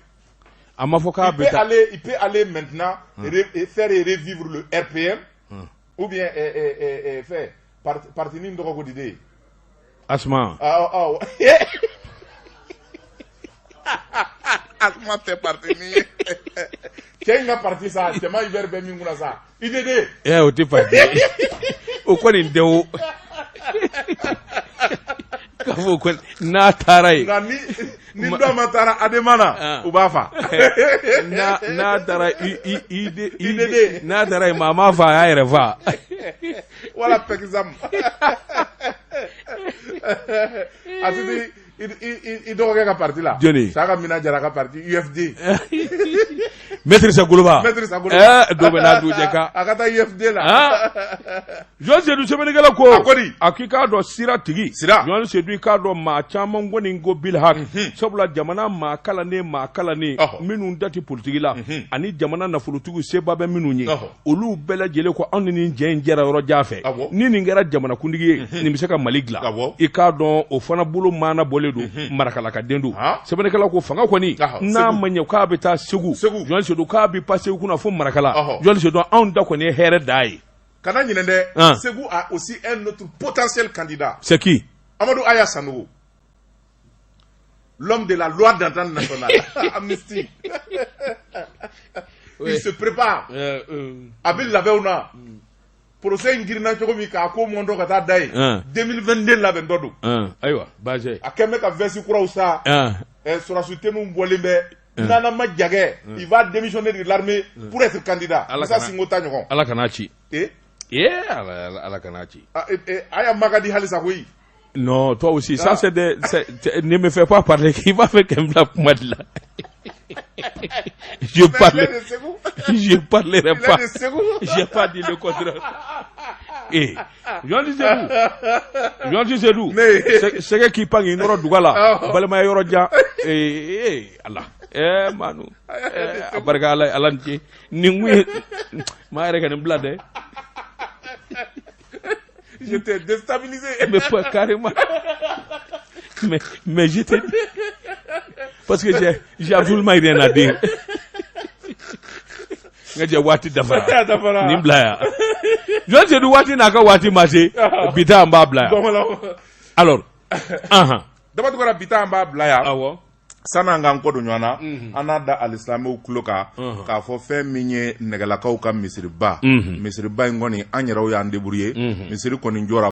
Speaker 1: A ma fɔ k'a
Speaker 2: bɛ taa. Il peut aller maintenant faire revivre le RPM ou bien faire parti ni tɔgɔ ko di de.
Speaker 1: Asma.
Speaker 2: Ah, ah, Asma tɛ parti ni ye. Cɛ in ka parti sa cɛman hiver bɛ min kunna sa IDD.
Speaker 1: Ɛ o tɛ parti ye. O kɔni tɛ o. K'a fɔ o kɔni n'a taara yen.
Speaker 2: Nka ni dɔ ma taara Adema na u b'a fa.
Speaker 1: N'a taara I IDD n'a taara yen maa m'a fa a y'a yɛrɛ fa.
Speaker 2: Wala PECSAM. A tɛ i dɔgɔkɛ ka parti la.
Speaker 1: Jɔnni?
Speaker 2: Saka Mina Jara ka parti UFD.
Speaker 1: Maître Sagoloba.
Speaker 2: Maître Sagoloba.
Speaker 1: Ɛɛ don bɛ n'a dun cɛ kan.
Speaker 2: A ka taa UFD la.
Speaker 1: Journaliste Seydou sɛbɛnnikɛla ko.
Speaker 2: A ko di?
Speaker 1: A k'i k'a dɔn sira tigi.
Speaker 2: Sira.
Speaker 1: Journaliste Seydou i k'a dɔn maa caman kɔni ko bilhak. Sabula jamana maa kalannen maa kalannen. Minnu da tɛ politiki la. Ani jamana nafolotigiw seba bɛ minnu ye. Olu bɛɛ lajɛlen ko anw ni nin jɛ in jɛra yɔrɔ jan fɛ. Ni nin kɛra jamanakuntigi ye, nin bɛ se ka Mali dilan. I k'a dɔn o fana bolo maana bɔlen don marakalakaden don. Sɛbɛnnikɛla ko fanga kɔni n'a ma ɲɛ k'a bɛ taa Segu. Journaliste Seydou k'a bɛ pan Segu kunna fo Marakala. Journaliste Seydou anw da kɔni ye hɛrɛ dan ye.
Speaker 2: Kana ɲinɛ dɛ, Segu a aussi un autre potentiel candidat.
Speaker 1: C'est qui?
Speaker 2: Amadou Aya Sanogo. L'homme de la loi d'entente nationale. Amnistie. Oui. Il se prépare. A bɛ labɛnw na. Procès in girinna cogo min k'a ko mɔntɔ ka taa da yen. 2022 labɛntɔ don.
Speaker 1: Ayiwa baasi.
Speaker 2: A kɛn bɛ ka veste kuraw san. Sɔrɔdasi tenuw bɔlen bɛ. Nana ma jagɛ, il va démissionner de l'armée pour être candidat. Musa Sinko ta ɲɔgɔn.
Speaker 1: Ala kan'a ci.
Speaker 2: Eh?
Speaker 1: Eh, Ala kan'a ci.
Speaker 2: Aya Magadi halisa koyi.
Speaker 1: Non, toi aussi, ça c'est des, ne me fais pas parler, il va faire qu'un bla kuma de la. Je parle, je parlerai pas. J'ai pas dit le contraire. Eh, Journaliste Seydou, Journaliste Seydou, sɛgɛ k'i pan k'i nɔrɔ duga la, balimaya yɔrɔ jan, eh, eh, Ala, eh, Manu, eh, a barika Ala, Ala ni ce, nin kun ye, maa yɛrɛ ka nin bila dɛ.
Speaker 2: J'étais déstabilisé.
Speaker 1: Mais pas carrément. Mais j'étais. Parce que j'ai absolument rien à dire. N ka jɛ waati dafara. Nin bila yan. Journaliste Seydou waati n'a ka waati ma se, bi ta an b'a bila yan. Alors, anhan.
Speaker 2: Daba Tunkara bi ta an b'a bila yan.
Speaker 1: Awɔ.
Speaker 2: San'an k'an kɔ don ɲɔgɔn na, an n'a da alisilamɛw tulo kan k'a fɔ fɛn min ye nɛgɛlakaw ka misiriba, misiriba in kɔni an yɛrɛw y'an débrouiller, misiri kɔni jɔra.